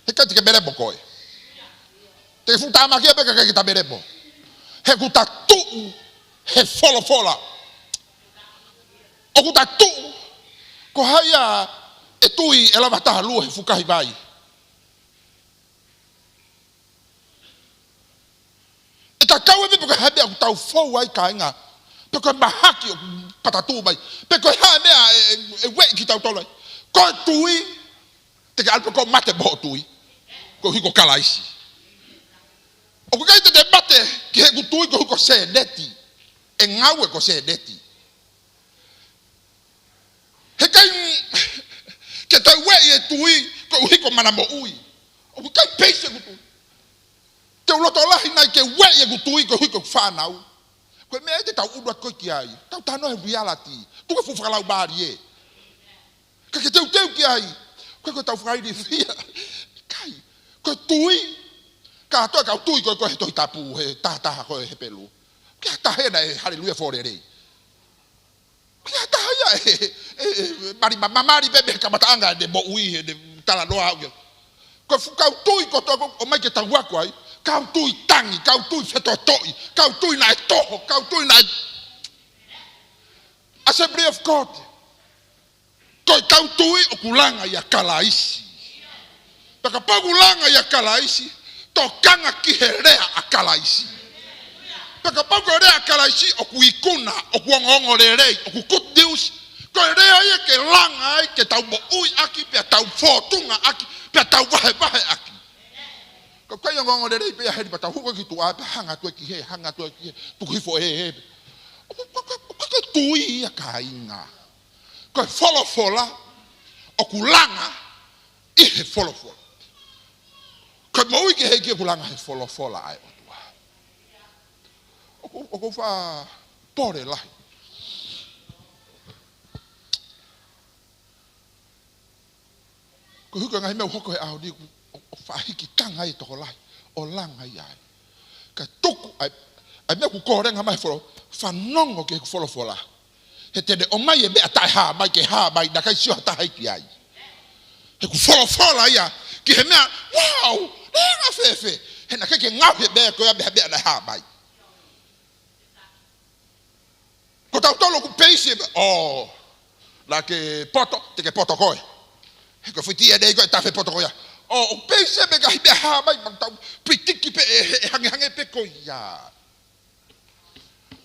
he ʻikai te ke melemo koe. Te ke fuʻu tāmakia pē ka ʻikai ke ta melemo. He ʻoku ta tuʻu he folofola. ʻOku ta tuʻu, ko hai ia ʻe tui ʻe lava taha lue he fukahi vai. ʻE ta kau ai pē pe ko e hā e meʻa ʻoku tau fou ai kāinga. Pe ko e mahaki ʻoku patatu mai. Pe ko e hā e meʻa ʻe, ʻe, ʻe ueʻi kitautolu ai. Ko e tui, te ke ʻalu pē ʻo mate mo hoʻo tui. Koeʻuhi ko Kalaisi. ʻOku ʻikai te te mate ki heʻeku tui koeʻuhi ko Sēneti. ʻE ngāue ko Sēneti. He ʻikai ke tau ueʻi e tui koeʻuhi ko mana moʻui. ʻOku ʻikai peisi ʻeku tui. Te u loto lahi nai ke ueʻi ʻeku tui koeʻuhi ko e fānau. Ko e meʻa ia te tau ʻunu atu ko ē ki ai. Tau talanoa he reality. Tuku e fuʻu fakalaumālie. Ka ke teuteu ki ai. Ko e ko e tau fakailifia. ʻIkai. Ko e tui. Kātoa e kau tui ko ē ko ē he Tohi Tapu, he tahataha ko ē he Hepelū. Ko e taha ena ʻe haleluia fōlelei. Ko e taha ia ʻe, ʻe, ʻe, mali ma-, ma-, mali pē mei he kamataʻanga ʻene moʻui, ʻene talanoa au ia. Ko e fuʻu kau tui kotoa ko ē ʻomai ke tau ako ai, kau tui tangi, kau tui fetotoʻi, kau tui naʻe toho, kau tui naʻe Assembly of God. Ko e kau tui ʻoku langa ʻia Kalaisi. Pea kapau ʻoku langa ʻia Kalaisi, tokanga ki he lea ʻa Kalaisi. Pea kapau ko e lea ʻa Kalaisi ʻoku ikuna, ʻoku ongoongolelei, ʻoku good news, ko e lea ia ke langa ai, ke tau moʻui ʻaki, pea tau fōtunga ʻaki, pea tau vahevahe ʻaki. Ka ʻoku ʻikai ongoongolelei pē ia heni pea tau hū ko ē ki tuʻa, pea hanga atu ē ki hē, hanga atu ē ki hē, tuku hifo ē, ē. ʻOku, ʻoku, ʻoku, ʻoku ʻikai tui ia kāinga. Ko e folofola, ʻoku langa ʻi he folofola. Ko e moʻui ki he ʻEiki ʻoku langa he folofola ʻa e ʻOtua. ʻOku, ʻoku ou faʻa pole lahi. Koeʻuhi ko e ngaahi meʻa ʻoku hoko he ʻaho ni ʻoku, ʻo, ʻo faʻa hiki tanga ai e tokolahi, ʻo langa ai ai. Ka tuku ai, ʻa e meʻa ʻoku kolenga mai he folo-, fanongo ki heʻeku folofola. He te ne ʻomai e meʻa taʻehāmai ke hāmai, naʻe ʻikai sio ha taha ia ki ai. He ʻoku folofola ia ki he meʻa, wow, naʻe anga fēfē. He naʻe ʻikai ke ngaohi e meʻa ko ia mei he meʻa naʻe hāmai. Ko tautolu ʻoku peisi e meʻa, ʻo, naʻa ke poto, te ke poto koe. He ko e fuʻu DNA ko ē ʻe tafe poto ko ia. ʻO, ʻoku peisi e meʻa ka hipea hāmai, ma tau pitiki pē ʻe, ʻe hangehangē pē ko ia.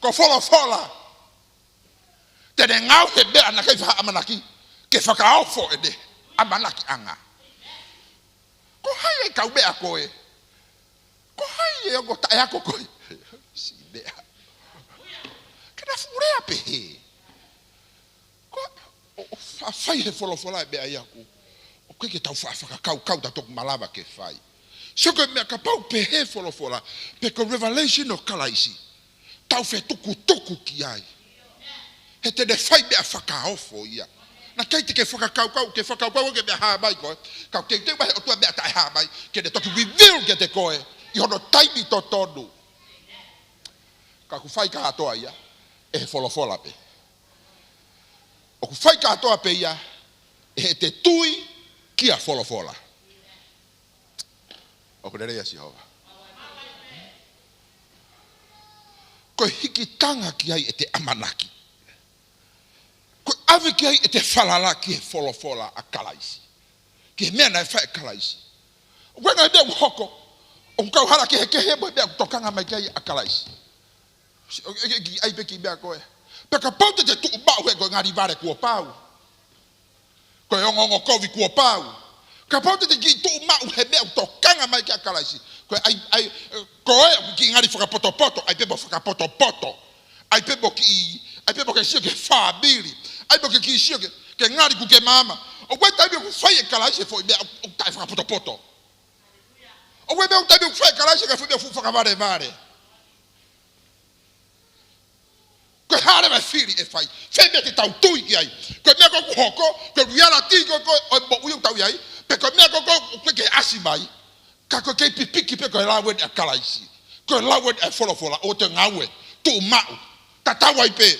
Ko folofola. Te ne ngaohi e meʻa naʻe ʻikai faʻa ʻamanaki, ke fakaofo ʻene ʻamanakiʻanga. Ko hai e kaumeʻa ko ē? Ko hai e ongo taʻeako ko ē? Siʻi meʻa. Ke na fuʻu lea pehē. Ko, ʻo, ʻo fa-, fai he folofola e meʻa ia ʻoku, ʻoku ʻikai ke tau fa-, fakakaukau tautolu ʻoku malava ke fai. So ko e meʻa kapau pehē folofola, pe ko e revelation ʻo Kalaisi, tau fetukutuku ki ai. He te ne fai meʻa fakaofo ia. Naʻe ʻikai te ke fakakaukau, ke fakakaukau ke meʻa hā mai koe. Ka ʻoku teuteu mai he ʻOtua meʻa taʻehāmai, ke ne toki reveal kiate koe ʻi hono taimi totonu. Ka ʻoku fai kātoa ia ʻe he folofola pē. ʻOku fai kātoa pē ia ʻi heʻete tui kia folofola. ʻOku lelei ʻa Sihova. Ko e hikitanga ki ai ʻete ʻamanaki. Ko e ʻave ki ai ʻete falala ki he folofola ʻa Kalaisi. Ki he meʻa naʻe fai ʻe Kalaisi. ʻOku ʻi ai e ngaahi meʻa ʻoku hoko, ʻoku kau hala kehekehe mo e meʻa ʻoku tokanga mai ki ai ʻa Kalaisi. Si-, ʻo, ʻe, ʻe, ki ai pē ki meʻa ko ē. Pea kapau te te tuʻu maʻu he ko e ngali vale kuo pau. Ko e ongoongo kovi kuo pau. Kapau te te kiʻi tuʻu maʻu he meʻa ʻoku tokanga mai ki ai ʻa Kalaisi. Ko e ʻai, ʻai, ko e ʻoku kiʻi ngali fakapotopoto, ʻai pē mo fakapotopoto. ʻAi pē mo kiʻi, ʻai pē mo ke sio ki he fāmili. ʻAi mo ke kiʻi sio ki he, ki he ngali kuo ke maama. ʻOku ʻi ai e taimi ʻoku fai ʻe Kalaisi e foʻi meʻa ʻoku, ʻoku taʻefakapotopoto. ʻOku ʻi ai e meʻa ʻoku taimi ʻoku fai ʻe Kalaisi e foʻi meʻa fuʻu fakavalevale. Ko e hā leva e fili ʻe fai? Fē meʻa te tau tui ki ai? Ko e meʻa ko ē ʻoku hoko, ko e reality ko ē ʻo e moʻui ʻoku tau ʻi ai, pe ko e meʻa ko ē ʻoku ke ʻasi mai? Ka ko e kei pipiki pē ko e lau eni ʻa Kalaisi. Ko e lau eni ʻa e folofola ʻo te ngaue. Tuʻu maʻu. Tatau ai pē.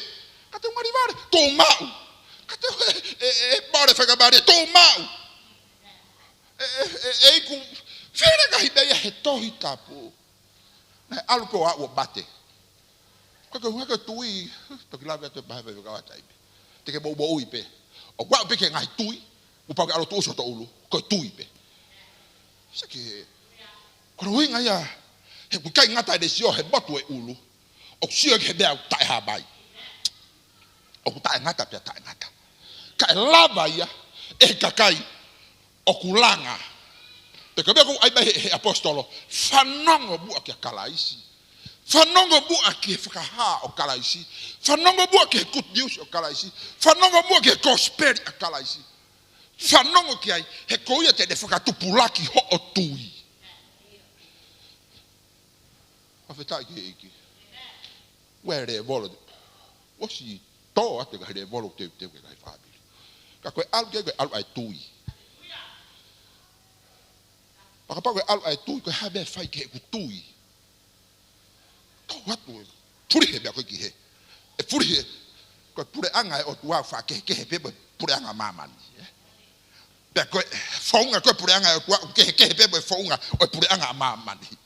Ka te ngali vale. Tuʻu maʻu. Ka te e, e, e, mole fai ka male. Tuʻu maʻu. E, e, e, e iku. Fele ka hi meia he Tohi Tapu. Naʻe ʻalu ko ē ʻo mate. Ko e ʻuhinga ko e tui, toki lave atu e pahe fai fekau ʻa taimi. Te ke moʻumoʻui pē. ʻOku aʻu pē ki he ngaahi tui, ʻoku pau ke ʻalu tuʻusi hoto ʻulu, ko e tui pē. Seke, ko e ʻuhinga ia, he ʻoku ʻikai ngata ʻene sio he motu e ʻulu, ʻoku sio ki he meʻa ʻoku taʻehāmai. ʻOku taʻengata pea taʻengata. Kae lava ia, ʻe he kakai, ʻoku langa. Pea ko e meʻa ʻoku ʻai mai he, he ʻapositolo, fanongo muʻa kia Kalaisi. Fanongo muʻa ki he fakahā ʻo Kalaisi. Fanongo muʻa ki he good news ʻo Kalaisi. Fanongo muʻa ki he kosipeli ʻa Kalaisi. Fanongo ki ai, he ko ia te ne fakatupulaki hoʻo tui. Fakafetaʻi ki he ʻEiki. Ua e lēvolo. Ua si tō atu e ngaahi lēvolo teuteu ki he ngaahi fāmili. Ka ko e ʻalu ki ai, ko e ʻalu ʻa e tui. Pea kapau ko e ʻalu ʻa e tui, ko e hā e meʻa ʻe fai ki heʻeku tui? Tō atu e fuli he meʻa ko ē ki he. ʻE fuli he. Ko e puleʻanga ʻo e ʻOtua ʻoku faʻa kehekehe pē mo e puleʻanga ʻa māmani, ē? Pea ko e founga ko ē puleʻanga ʻo e ʻOtua ʻoku kehekehe pē mo e founga ʻo e puleʻanga ʻa māmani.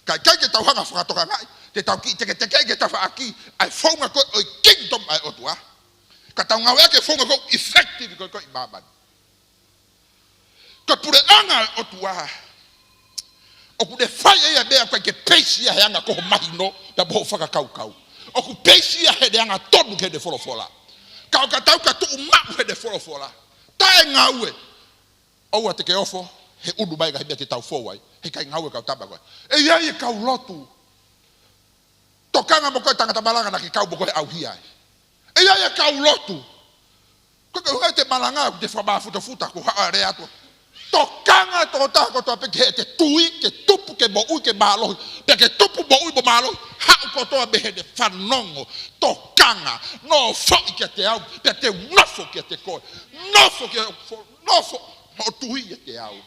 Ka ʻikai ke tau hanga fakatokangaʻi, te tau kiʻi teketeke ki he tafaʻaki ʻa e founga ko ē ʻo e kingdom ʻa e ʻOtua. Ka tau ngāueʻaki e founga ko ē ʻoku effective ko ē ko ē ʻi māmani. Ko e puleʻanga ʻo e ʻOtua. ʻOku ne fai ʻe ia e meʻa ʻoku ʻikai ke peisi ia he anga ko hoʻo mahino, pea mo hoʻo fakakaukau. ʻOku peisi ia heʻene angatonu ki heʻene folofola. Ka ʻo ka tau ka tuʻu maʻu heʻene folofola. Taʻe ngāue. ʻOua te ke ofo, he ʻunu mai e ngaahi meʻa te tau fou ai. He ʻikai ngāue kau tama ko ē. ʻE ʻi ai e kau lotu. Tokanga mo koe tangata malanga naʻa ke kau mo koe ʻauhia ai. ʻE ʻi ai e kau lotu. Ko e ʻuhinga te malanga, te fakamāfutafuta, ko haʻa lea atu. Tokanga tokotaha kotoa pē ki heʻete tui, ke tupu, ke moʻui, ke mālohi. Pea ke tupu, moʻui mo mālohi, haʻu kotoa mei heʻene fanongo, tokanga, nofoʻi kiate au, pea te u nofo kiate koe. Nofo ki, nofo, hoʻo tui ʻiate au.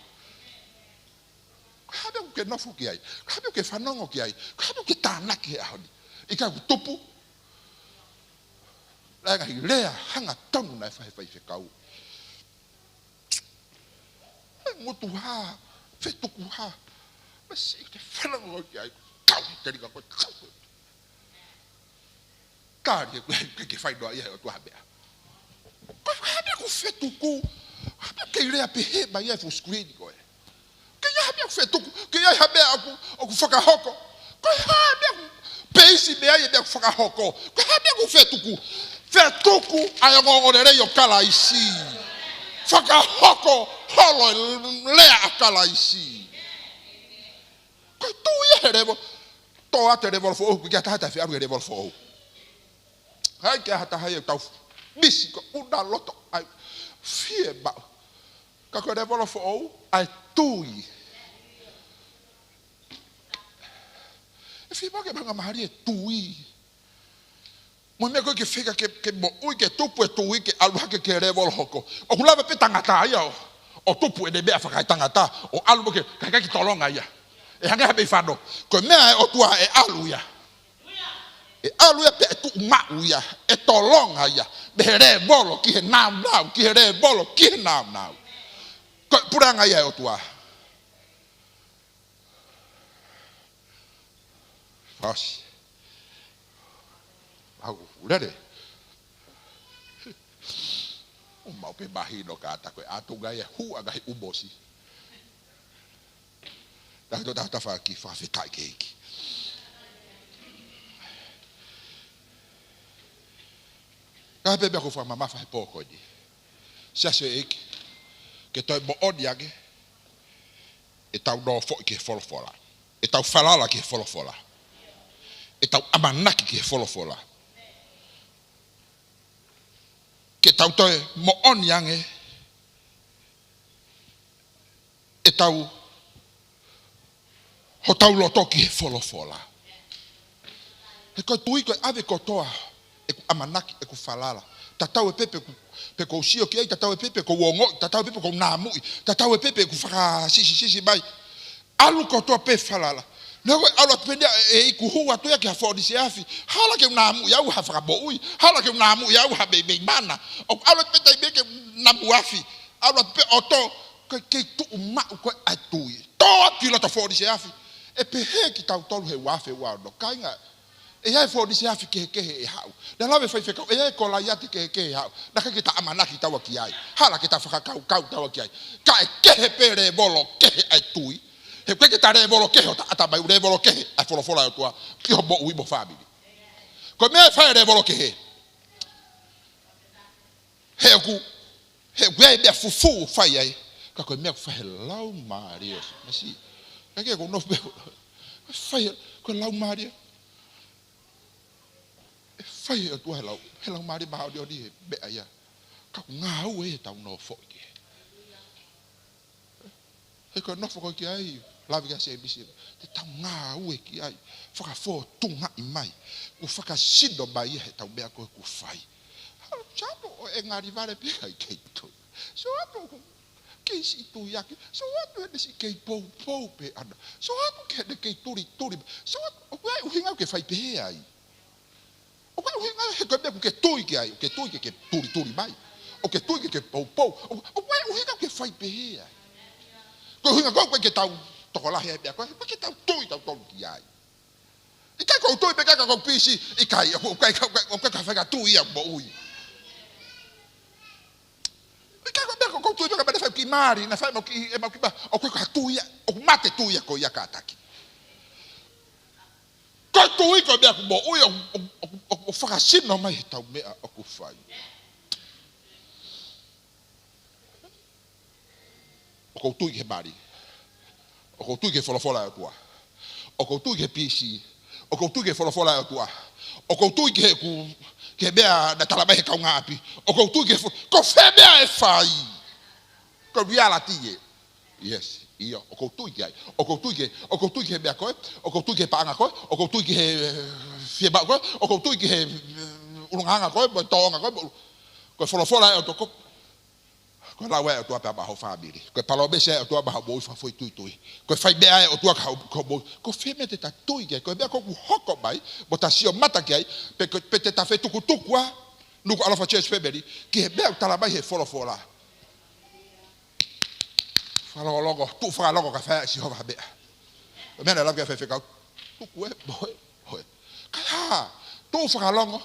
Ko e hā e meʻa ʻoku ke nofo ki ai? Ko e hā e meʻa ʻoku ke fanongo ki ai? Ko e hā e meʻa ʻoku ke tānaki he ʻaho ni? ʻIkai ʻoku tupu? Lae ngaahi lea hangatonu naʻe fai he faifekau. ʻE ngutu hā, fetuku hā. Masiʻi, te fanongo ki ai. Kau, te lika ko, kau. Tali ʻe, ke, ke fai noa ia he ʻOtua ha meʻa. Ko e hā e meʻa ʻoku fetuku? Hā e meʻa ʻoku ke lea pehē mai ai he fuʻu screen ko ē? Ke ʻi ai ha meʻa ʻoku fetuku, ke ʻi ai ha meʻa ʻoku, ʻoku fakahoko. Ko e hā e meʻa ʻoku peisi mei ai e meʻa ʻoku fakahoko? Ko e hā e meʻa ʻoku fetuku? Fetuku ʻa e ongoongolelei ʻo Kalaisi. Fakahoko holo e lea ʻa Kalaisi. Ko e tui ia he lēvolo. Tō atu e lēvolo foʻou, ʻikai ke ʻi ai ha taha ʻe feʻalu he lēvolo foʻou. ʻIkai ke ʻi ai ha taha ia ʻoku tau misi ko ʻuna loto ai. Fiemaʻu. Ka ko e lēvolo foʻou, ʻa e tui. ʻE fiemaʻu ke maʻu ha ngaahi mālie tui. Mo e meʻa ko ē ke fika ke, ke moʻui, ke tupu e tui, ke ʻalu hake ki he lēvolo hoko. ʻOku lava pē tangata ia ʻo, ʻo tupu ʻene meʻa fakaetangata, ʻo ʻalu mo ke, ka ʻikai ke tolonga ia. ʻE hangē ha meʻi fano. Ko e meʻa ʻa e ʻOtua ʻe ʻalu ia. ʻE ʻalu ia pea ʻe tuʻu maʻu ia. ʻE tolonga ia. Mei he lēvolo ki he nāunau, ki he lēvolo ki he nāunau. Ko e puleʻanga ia ʻa e ʻOtua. Fausi. Au, lele. ʻO mau pē mahino kātaki ko e ʻatunga ia hua ngaahi ʻū mosi. Tahi to tahu tafa ki fakafetaʻi ki he ʻEiki. Ka pē meʻa ʻoku ou fakamamafa he pō ko eni. Siasi ʻo e ʻEiki. Ke toe moʻoni ange. ʻEtau nofoʻi ki he folofola. ʻEtau falala ki he folofola. ʻEtau ʻamanaki ki he folofola. Ke tau toe moʻoni ange. ʻEtau, hotau loto ki he folofola. He ko e tui ko e ʻave kotoa ʻeku ʻamanaki, ʻeku falala. Tatau ai pē pe ʻoku, pe ʻoku ou sio ki ai, tatau ai pē pe ʻoku ou ongoʻi, tatau ai pē pe ʻoku ou namuʻi, tatau ai pē pe ʻoku fakasisisisi mai. ʻAlu kotoa pē falala. Neongo ʻalu atu pē ʻe, ʻe ʻikai hū atu ia ki ha foʻi siasi afi. Hala ke u namuʻi au ha fakamoʻui. Hala ke u namuʻi au ha meimei mana. ʻOku ʻalu atu pē taimi ke namu afi. ʻAlu atu pē ʻo tō, kei, kei tuʻu maʻu ko ē ʻa e tui. Tō atu ki loto foʻi siasi afi. ʻE pehē kitautolu he uaafe uaono. Kāinga, ʻe ʻi ai e foʻi siasi afi kehekehe ʻe haʻu. Naʻe lave faifekau, ʻe ʻi ai e Kolaiate kehekehe ʻe haʻu. Naʻe ʻikai ke ta ʻamanaki taua ki ai. Hala ke ta fakakaukau taua ki ai. Ka ʻe kehe pē lēvolo kehe ʻa e tui. He ʻoku ʻikai ke ta lēvolo kehe ʻo ta ʻatamai, lēvolo kehe ʻa e folofola ʻa e ʻOtua ki hoʻo moʻui mo e fāmili. Ko e meʻa ʻe fai e lēvolo kehe. He ʻoku, he ʻoku ʻi ai e meʻa fufū ʻoku fai ai. Ka ko e meʻa ʻoku fai he Laumālie ʻo Sīsū. Masi. Ka ke ko no pe. Fai, ko e Laumālie. ʻE fai ʻe he ʻOtua he lau, he Laumālie Māʻoniʻoni e meʻa ia. Ka ʻoku ngāue ʻetau nofoʻi ki ai. He ko e nofo ko ē ki ai, lave ki ai Sēmisi, te tau ngāue ki ai, fakafōtungaʻi mai, ʻo fakasino mai ia heʻetau meʻa ko ē ʻoku fai. Sio atu ʻo e ngali vale pē ʻikai ke tui. Sio atu ʻoku kei siʻi tui ʻaki, sio atu ʻene siʻi kei poupou pē ʻana. Sio atu ki heʻene kei tulituli. Sio atu, ʻoku ʻi ai e ʻuhinga ʻoku ke fai pehē ai. ʻOku ʻi ai e ʻuhinga he ko e meʻa ʻoku ke tui ki ai, ʻoku ke tui ke ke tulituli mai. ʻOku ke tui ke ke poupou. ʻOku, ʻoku ʻi ai e ʻuhinga ʻoku ke fai pehē ai. Ko e ʻuhinga ko ē ʻoku ʻikai ke tau tokolahi ai pea ko ē, ʻoku ʻikai ke tau tui tautolu ki ai. ʻIkai ko u tui pē ka ko u pisi, ʻikai, ʻoku, ʻoku ʻikai, ʻoku ʻikai ke fai ha tui ia moʻui. ʻIkai ko e meʻa ko u tui pē ka mate fai ki mali, naʻe fai mau ki, ʻe mau ki ma, ʻoku ʻikai ko ha tui ia, ʻoku mate tui ia ko ia kātaki. Ko e tui ko e meʻa ʻoku moʻui ʻo, ʻo, ʻo, ʻo, ʻo fakasino mai heʻetau meʻa ʻoku fai. ʻOku ou tui ki he mali. ʻOku ou tui ki he folofola ʻa e ʻOtua. ʻOku ou tui ki he pisi. ʻOku ou tui ki he folofola ʻa e ʻOtua. ʻOku ou tui ki he ku, ki he meʻa naʻe tala mai he kaungāʻapi. ʻOku ou tui ki he fo-, ko fē meʻa ʻe fai. Ko e reality ē. Yes, ʻio, ʻoku ou tui ki ai. ʻOku ou tui ki, ʻoku ou tui ki he meʻa ko ē, ʻoku ou tui ki he paʻanga ko ē, ʻoku ou tui ki he, eh, fiemaʻu ko ē, ʻoku ou tui ki he, eh, ʻulungaanga ko ē, mo e tōʻonga ko ē, mo, ko e folofola ʻa e ʻOtua ko, ko e lau ʻa e ʻOtua pea maʻa ho fāmili. Ko e palōmesi ʻa e ʻOtua maʻa hoʻo moʻui fakafoʻituitui. Ko e fai meʻa ʻa e ʻOtua ki ho, ki ho moʻui. Ko fē meʻa te ta tui ki ai, ko e meʻa ko ē ʻoku hoko mai, mo ta sio mata ki ai, pe ko, pe te ta fetukutuku ā, Nukuʻalofa Church Family, ki he meʻa ʻoku tala mai he folofola. Fakalongolongo, tuʻu fakalongo kae fai ʻe Sihova ha meʻa. Ko e meʻa naʻe lave ki ai e faifekau. Tuku ē, mohe, mohe. Kae hā, tuʻu fakalongo.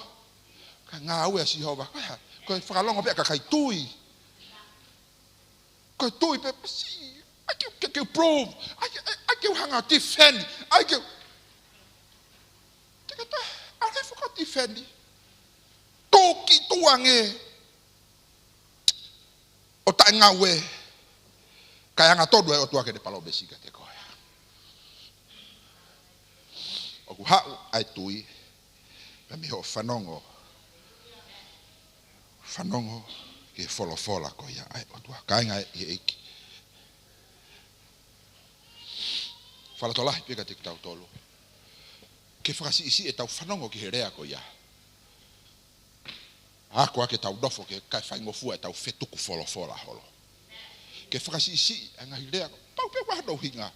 Kae ngāue ʻa Sihova. Kae hā, ko e fakalongo pē ʻa e kakai tui. Ko e tui pē, masi, ʻai ke, ke, ke prove. ʻAi, ʻai, ʻai ke u hanga ʻo defend. ʻAi ke, te ke ta, ʻai ke faka defend. Tō ki tuʻa ange. ʻO taʻengāue, kae angatonu ʻa e ʻOtua ki heʻene palōmesi kiate koe. ʻOku haʻu ʻa e tui, pea mei hoʻo fanongo, fanongo ki he folofola ko ia ʻa e ʻOtua. Kāinga ʻi he ʻEiki. Fakalotolahi pē kiate kitautolu. Ke fakasiʻisiʻi ʻetau fanongo ki he lea ko ia. Ako ʻa ke tau nofo ke kae faingofua ʻetau fetuku folofola holo. Ke fakasiʻisiʻi ʻa e ngaahi lea, pau pē ʻoku ʻi ai hono ʻuhinga.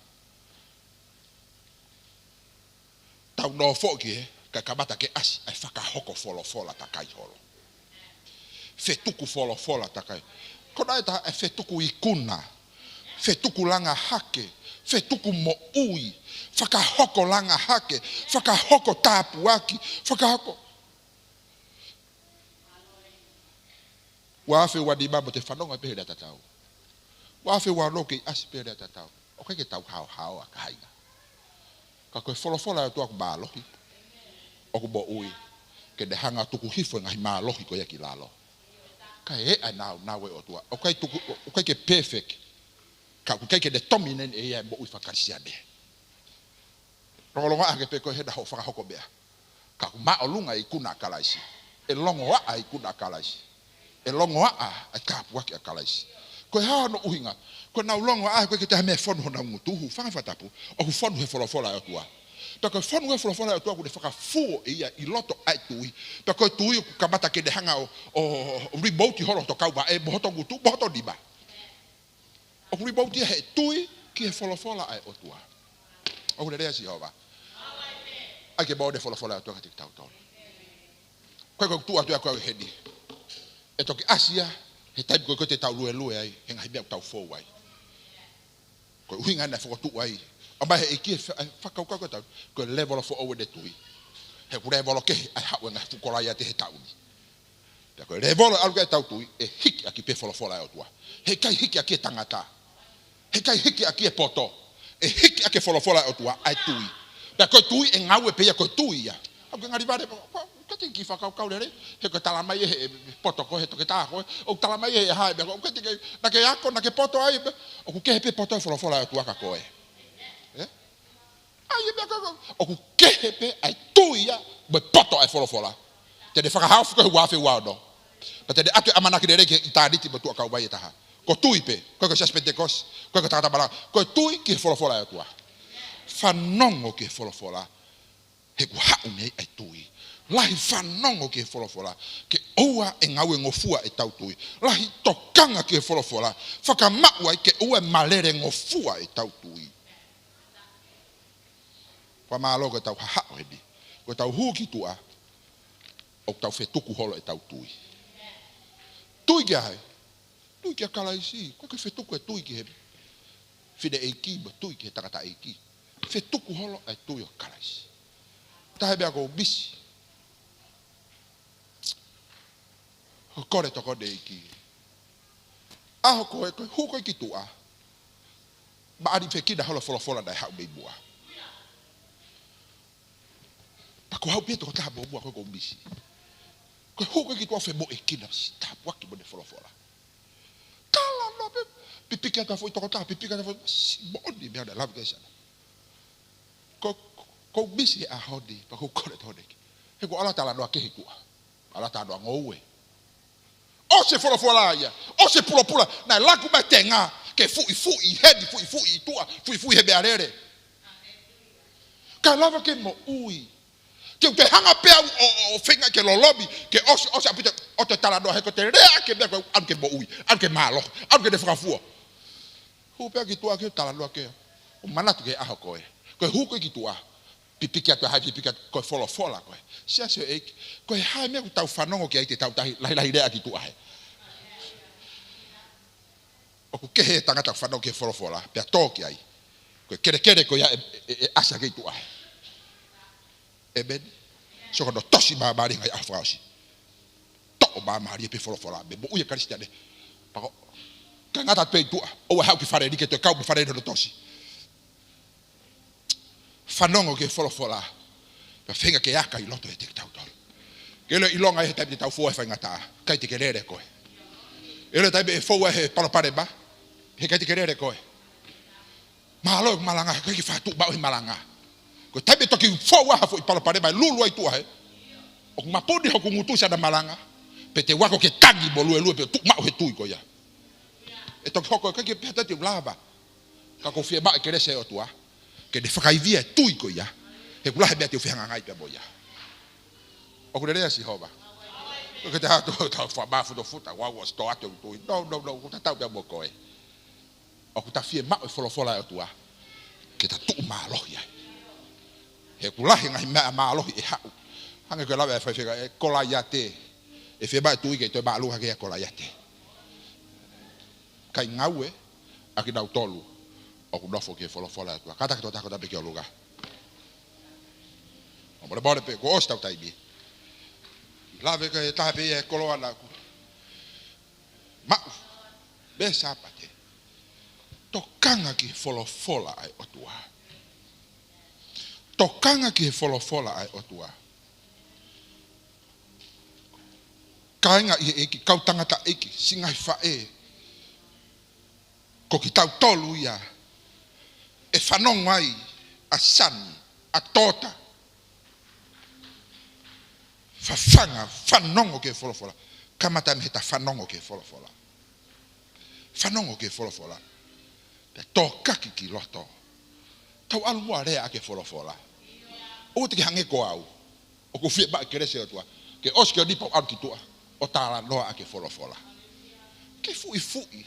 Tau nofo ki he, kae kamata ke ʻasi ʻa e fakahoko folofola takai holo. Fetuku folofola takai. Ko e taha ʻa e fetuku ikuna, fetuku langa hake, fetuku moʻui, fakahoko langa hake, fakahoko tāpuaki, fakahoko. Ua afe ua nima mo te fanongo pē he lea tatau. Ua afe ua ono kei ʻasi pē he lea tatau. ʻOku ʻikai ke tau haohaoa kāinga. Ka ko e folofola ʻa e ʻOtua ʻoku mālohi, ʻoku moʻui, ke ne hanga ʻo tuku hifo e ngaahi mālohi ko ia ki lalo. Kae ʻai ʻa e nāunau ʻa e ʻOtua. ʻOku ʻikai tuku, ʻoku ʻikai ke perfect. Ka ʻoku ʻikai ke ne dominate ʻe ia e moʻui faka-Kalisitiane. Longolongo ʻa ke pē ko e hena hoʻo fakahoko meʻa. Ka ʻoku māʻolunga e ikuna ʻa Kalaisi. ʻE longoaʻa e ikuna ʻa Kalaisi. ʻE longoaʻa e tāpuaki ʻa Kalaisi. Ko e hā hono ʻuhinga? Ko ʻenau longoaʻa, ʻoku ʻikai ke toe ha meʻa fonu honau ngutu, hūfanga he fakatapu, ʻoku fonu he folofola ʻa e ʻOtua. Pea ko e fonu he folofola ʻa e ʻOtua ʻoku ne fakafuo ʻe ia ʻi loto ʻa e tui. Pea ko e tui ʻoku kamata ke ne hanga ʻo, ʻo, ʻo remote holo hoto kauvai, mo hoto ngutu, mo hoto nima. ʻOku remote ia he tui ki he folofola ʻa e ʻOtua. ʻOku lelei ʻa Sihova. ʻAi ke moʻoni e folofola ʻa e ʻOtua kiate kitautolu. Ko e, ko e tuʻu atu ʻa koe heni. ʻE toki ʻasi ia he taimi ko ē ʻoku tau luelue ai, he ngaahi meʻa ʻoku tau fou ai. Ko e ʻuhinga naʻe fokotuʻu ai. ʻA mai he ʻEiki e fa-, e fakakaukau ko e tau, ko e lēvolo foʻou ʻene tui. He ʻoku lēvolo kehe ʻa e haʻu e ngaahi fuʻu Kolaiate he taʻu ni. Pea ko e lēvolo ʻe ʻalu ki ai ʻetau tui, ʻe hiki ʻaki pē folofola ʻa e ʻOtua. Heʻikai hiki ʻaki e tangata. Heʻikai hiki ʻaki e poto. ʻE hiki ʻaki e folofola ʻa e ʻOtua, ʻa e tui. Pea ko e tui ʻe ngāue pē ia ko e tui ia. ʻOku ke ngali vale, ko, ko, ko e tiki fakakaukau lelei, he ko e tala mai ʻe he poto ko ē, he toketā ko ē, ʻoku tala mai ʻe he hā, pea ko e tiki, naʻa ke ako, naʻa ke poto ai, pea, ʻoku kehe pē poto e folofola ʻa e ʻOtua kia koe. ʻE? ʻAi, e meʻa ko, ʻoku kehe pē ʻa e tui ia mo e poto ʻa e folofola. Te ne fakahaofi koe he ua afe ua ono. Pea te ne ʻatu e ʻamanaki lelei ki he ʻitāniti mo e tuʻa kauvai ʻe taha. Ko e tui pē, ko e, ko e Siasi Penitekosi, ko e, ko e tangata malanga, ko e tui ki he folofola ʻa e ʻOtua. Fanongo ki he folofola, he ʻoku haʻu mei ai ʻa e tui. Lahi fanongo ki he folofola, ke ʻoua ʻe ngāuengofua ʻetau tui. Lahi tokanga ki he folofola, fakamaʻu ai ke ʻoua ʻe malelengofua ʻetau tui. Fakamālō ko ʻetau haʻahaʻa heni. Ko ʻetau hū ki tuʻa, ʻoku tau fetuku holo ʻetau tui. Tui kia hai? Tui kia Kalaisi. ʻOku ʻikai ke fetuku e tui ki he fineʻeiki mo e tui ki he tangataʻeiki. Fetuku holo e tui ʻo Kalaisi. Taha e meʻa ʻoku ou misi. ʻOku ou kole tokoni ʻEiki. ʻAho ko ē, ko e hū ko ē ki tuʻa, maʻalifekina holo folofola naʻe haʻu mei muʻa. Pea ko au pē tokotaha muʻomuʻa ko ē ʻoku ou misi. Ko e hū ko ē ki tuʻa, femoʻuekina, siʻi tāpuaki mo ʻene folofola. Talanoa pē, pipiki atu e foʻi tokotaha, pipiki atu e foʻi, siʻi moʻoni e meʻa naʻe lave ki ai e siana. Ko, ko, ʻoku ou misi he ʻaho ni, pea ʻoku ou kole tokoni ʻEiki. He ʻoku ʻalu e talanoa kehe ki tuʻa. ʻAlu e talanoa ngoue. ʻOsi e folofola ia. ʻOsi e pulopula. Naʻe laku mai e tenga ke fuʻifuʻi heni, fuʻifuʻi tuʻa, fuʻifuʻi he meʻalele. Kae lava ke moʻui. Te u toe hanga pē au ʻo, ʻo, ʻo feinga ke lolomi, ke ʻosi, ʻosi ʻaupito, ʻo toe talanoa he ko e te lea ki he meʻa ko ē ʻoku ʻalu ke moʻui, ʻalu ke mālohi, ʻalu ke ne fakafuo. Hū pē ki tuʻa ke talanoa ki ai. ʻO manatu ki he ʻaho ko ē. Ko e hū ko ē ki tuʻa, pipiki atu e hā, pipiki atu, ko e folofola ko ē. Siasi ʻo e ʻEiki, ko e hā e meʻa ʻoku tau fanongo ki ai te tau tahi, lahilahi lea ki tuʻa he. ʻOku kehe e tangata ʻoku fanongo ki he folofola, pea tō ki ai. Ko e kelekele ko ia ʻe, ʻe, ʻe ʻasi hake ʻi tuʻa he. ʻĒmeni. So ko hono tosi māmālie e ngaahi ʻaho fakaʻosi. Toʻo māmālie pē folofola, mei he moʻui ʻa e Kalisitiane. Pea ko e, kae ngata pē ʻi tuʻa, ʻoua ʻe haʻu ki fale ni ke toe kau mo fale ni hono tosi. Fanongo ki he folofola. Pea feinga ke aka ʻi loto ʻiate kitautolu. Ke ʻilo ʻilonga ai he taimi te tau fou ai he faingataʻa. ʻIkai te ke lele koe. ʻIlo e taimi ʻe fou ai he palopalema. He ʻikai te ke lele koe. Mālō e malanga, ʻikai ke faʻa tuʻu maʻu he malanga. Ko e taimi ʻe toki fou ai ha foʻi palopalema ʻe lulu ai tuʻa he. ʻOku mapuni hoku ngutu siʻana malanga. Pea te u ako ke tangi mo luelue pea tuʻu maʻu he tui ko ia. ʻE toki hoko ʻikai ke pehē atu te u lava. Ka ʻoku ou fiemaʻu e kelesi ʻa e ʻOtua. Ke ne fakaivia e tui ko ia. He ʻoku lahi e meʻa te u fehangahangai pea mo ia. ʻOku lelei ʻa Sihova. Ke te hatu tau fa mafuta futa, ua ua sto atu tui. No, no, no, ʻoku ta tau pea mo koe. ʻOku ta fiemaʻu e folofola ʻa e ʻOtua ke ta tuʻu mālohi ai. He ʻoku lahi e ngaahi meʻa mālohi ʻe haʻu. Hangē ko e lave ʻa e faifekau, ʻe Kolaiate. ʻE fiemaʻu e tui ke toe māʻolunga hake ʻa Kolaiate. Kae ngāue ʻa kinautolu ʻoku nofo ki he folofola ʻa e ʻOtua. Kātaki tō taha kotoa pē ki ʻolunga. ʻO molemole pē, kuo ʻosi ʻetau taimi. Lave ko e taha pē ia e koloa naʻa ku maʻu mei he Sāpate. Tokanga ki he folofola ʻa e ʻOtua. Tokanga ki he folofola ʻa e ʻOtua. Kāinga ʻi he ʻEiki, kau tangataʻeiki, siʻi ngaahi faʻē. Ko kitautolu ia ʻe fanongo ai ʻa Sani, ʻa Tota. Fafanga, fanongo ki he folofola. Kamata mei heʻeta fanongo ki he folofola. Fanongo ki he folofola. Pea tokaki ki loto. Tau ʻalu muʻa lea ʻaki e folofola. ʻOua te ke hangē ko au. ʻOku ou fiemaʻu e kelesi ʻa e ʻOtua. Ke ʻosi ke ʻoni pau ʻalu ki tuʻa ʻo talanoa ʻaki e folofola. Ke fuʻifuʻi.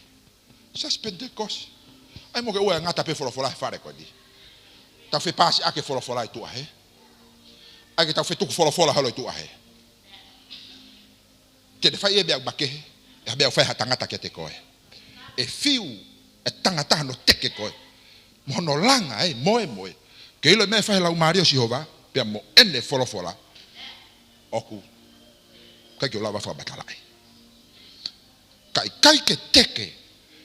Siasi Penitekosi. ʻAi mo ke ʻoua ʻe ngata pē folofola he fale ko eni. Tau fepaasi ʻaki e folofola ʻi tuʻa hē. ʻAi ke tau fetuku folofola holo ʻi tuʻa hē. Te ne fai e meʻa ʻoku makehe, ʻe ha meʻa ʻoku fai ʻe ha tangata kiate koe. ʻE fiu e tangata hono teke koe. Mo hono langa e moemoe. Ke ʻilo e meʻa ʻe fai ʻe he Laumālie ʻo Sihova, pea mo ʻene folofola. ʻOku ʻikai ke u lava fakamatalaʻi. Ka ʻikai ke teke.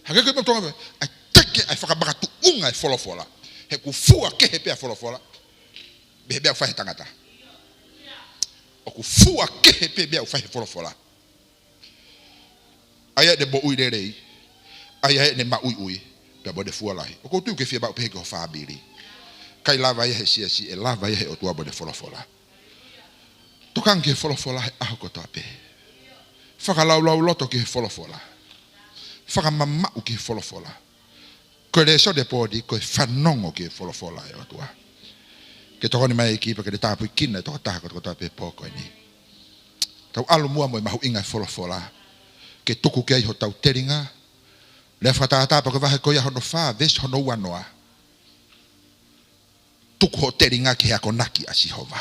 Hangē ko e meʻa ʻoku tokanga, ʻa e teke ʻa e fakamakatuʻunga e folofola. He ʻoku fua kehe pē ʻa e folofola mei he meʻa ʻoku fai ʻe he tangata. ʻOku fua kehe pē meʻa ʻoku fai ʻe he folofola. ʻA ia ʻene moʻui lelei. ʻA ia ʻene maʻuiʻui. Pea mo ʻene fua lahi. ʻOku ou tui ʻoku ke fiemaʻu pehē ki ho fāmili. ʻIkai lava ia he siasi, ʻe lava ia he ʻOtua mo ʻene folofola. Tokanga ki he folofola he ʻaho kotoa pē. Fakalaulauloto ki he folofola. Fakamamaʻu ki he folofola. Ko e lēsoni e pō ni, ko e fanongo ki he folofola ʻa e ʻOtua. Ke tokoni mai e ʻEiki pea ke ne tāpuekina e tokotaha kotoa pē he pō ko eni. Tau ʻalu muʻa mo e mahuʻinga e folofola. Ke tuku ki ai hotau telinga. Lea Fakatātā pea ko e vahe ko ia hono fā, veesi hono uanoa. Tuku hoʻo telinga ki he akonaki ʻa Sihova.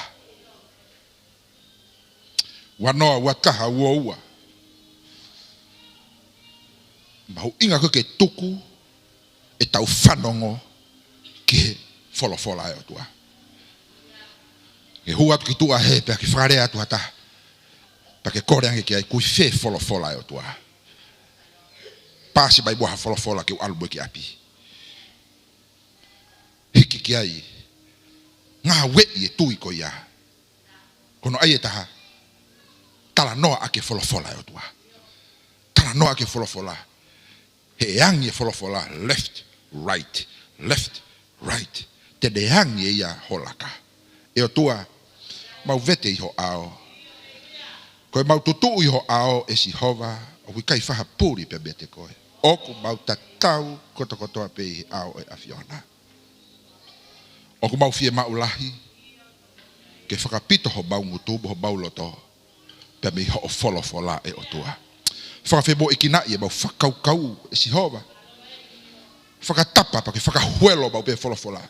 Uanoa, ua taha, ua ua. Mahuʻinga ko ē ke tuku ʻetau fanongo ki he folofola ʻa e ʻOtua. Ke hū atu ki tuʻa hē pea ke fakalea atu ha taha. Pea ke kole ange ki ai, ʻoku ʻi fē folofola ʻa e ʻOtua. Paasi mai muʻa ha folofola ke u ʻalu mo ia ki ʻapi. Hiki ki ai. Ngāueʻi e tui ko ia. Ko hono ʻai ʻe taha. Talanoa ʻaki e folofola ʻa e ʻOtua. Talanoa ʻaki e folofola. He ʻe angi e folofola. Left, right. Left, right. Te ne angi ʻe ia ho laka. ʻE ʻOtua, mau vete ʻi ho ʻao. Ko e mau tutuʻu ʻi ho ʻao ʻe Sihova, ʻoku ʻikai fai ha puli pea meiate koe. ʻOku mau tatau kotokotoa pē ʻi he ʻao ʻo e ʻAfiona. ʻOku mau fiemaʻu lahi, ke fakapito homau ngutu mo homau loto, pea mei hoʻo folofola ʻe ʻOtua. Fakafemoʻuekinaʻi ʻemau fakakaukau ʻe Sihova. Fakatapa pea ke fakahuelo maʻu pē folofola.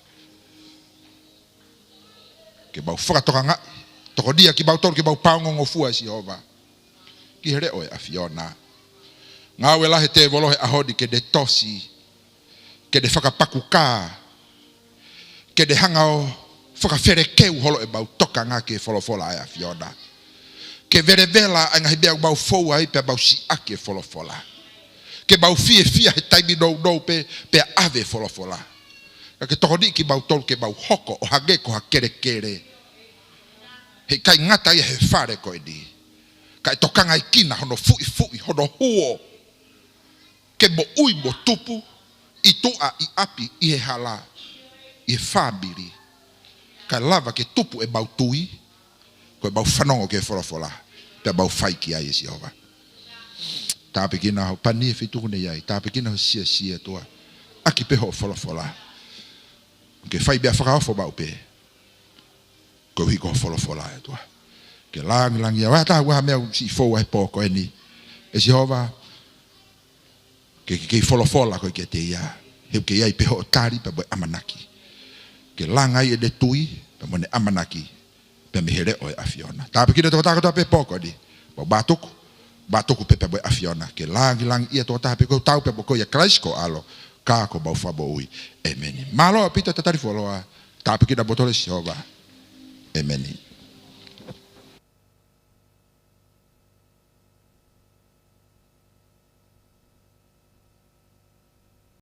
Ke mau fakatokangaʻi, tokoni kimautolu ke mau pāongongofua ʻe Sihova. Ki he leʻo ʻo e ʻAfiona. Ngāue lahi e tēvolo he ʻaho ni ke ne tosi, ke ne fakapakukā, ke ne hanga ʻo fakafelekeu holo ʻemau tokanga ki he folofola ʻa e ʻAfiona. Ke velevela ʻa e ngaahi meʻa ʻoku mau fou ai pea mau siʻaki e folofola. Ke mau fiefia he taimi nounou pē, pea ʻave e folofola. Ka ke tokoniʻi kimautolu ke mau hoko ʻo hangē ko ha kelekele. He ʻikai ngata ia he fale ko eni. Kae tokangaekina hono fuʻifuʻi, hono huo. Ke moʻui mo tupu, ʻi tuʻa, ʻi ʻapi, ʻi he hala, ʻi he fāmili. Kae lava ke tupu ʻemau tui, ko ʻemau fanongo ki he folofola, pea mau fai ki ai ʻe Sihova. Tāpuekina ho pani he feituʻu ʻoku ne ʻi ai, tāpuekina ho siasi ʻe ʻOtua, ʻaki pē hoʻo folofola. Ke fai meʻa fakaofo maʻu pē, koeʻuhi ko ho folofola ʻe ʻOtua. Ke langilangiʻia. ʻOku ʻi ai ha taha ʻoku ʻi ai ha meʻa ʻoku siʻi fou ai he pō ko eni, ʻe Sihova, ke, ke, ke folofola koe kiate ia. He ʻoku ʻi ai pē hoʻo tali pea mo e ʻamanaki. Ke langa ai ʻene tui pea mo ʻene ʻamanaki pea mei he leʻo ʻo e ʻAfiona. Tāpuekina e tokotaha kotoa pē he pō ko eni. Mau mātuku, mātuku pē pea mo e ʻAfiona. Ke langilangiʻia e tokotaha pē ʻoku tau pē mo koe ʻia Kalaisi ko ho ʻAlo, ka ko homau Fakamoʻui. ʻEmeni. Mālō ʻaupito e tali fuoloa. Tāpuekina kimoutolu ʻe Sihova. ʻEmeni.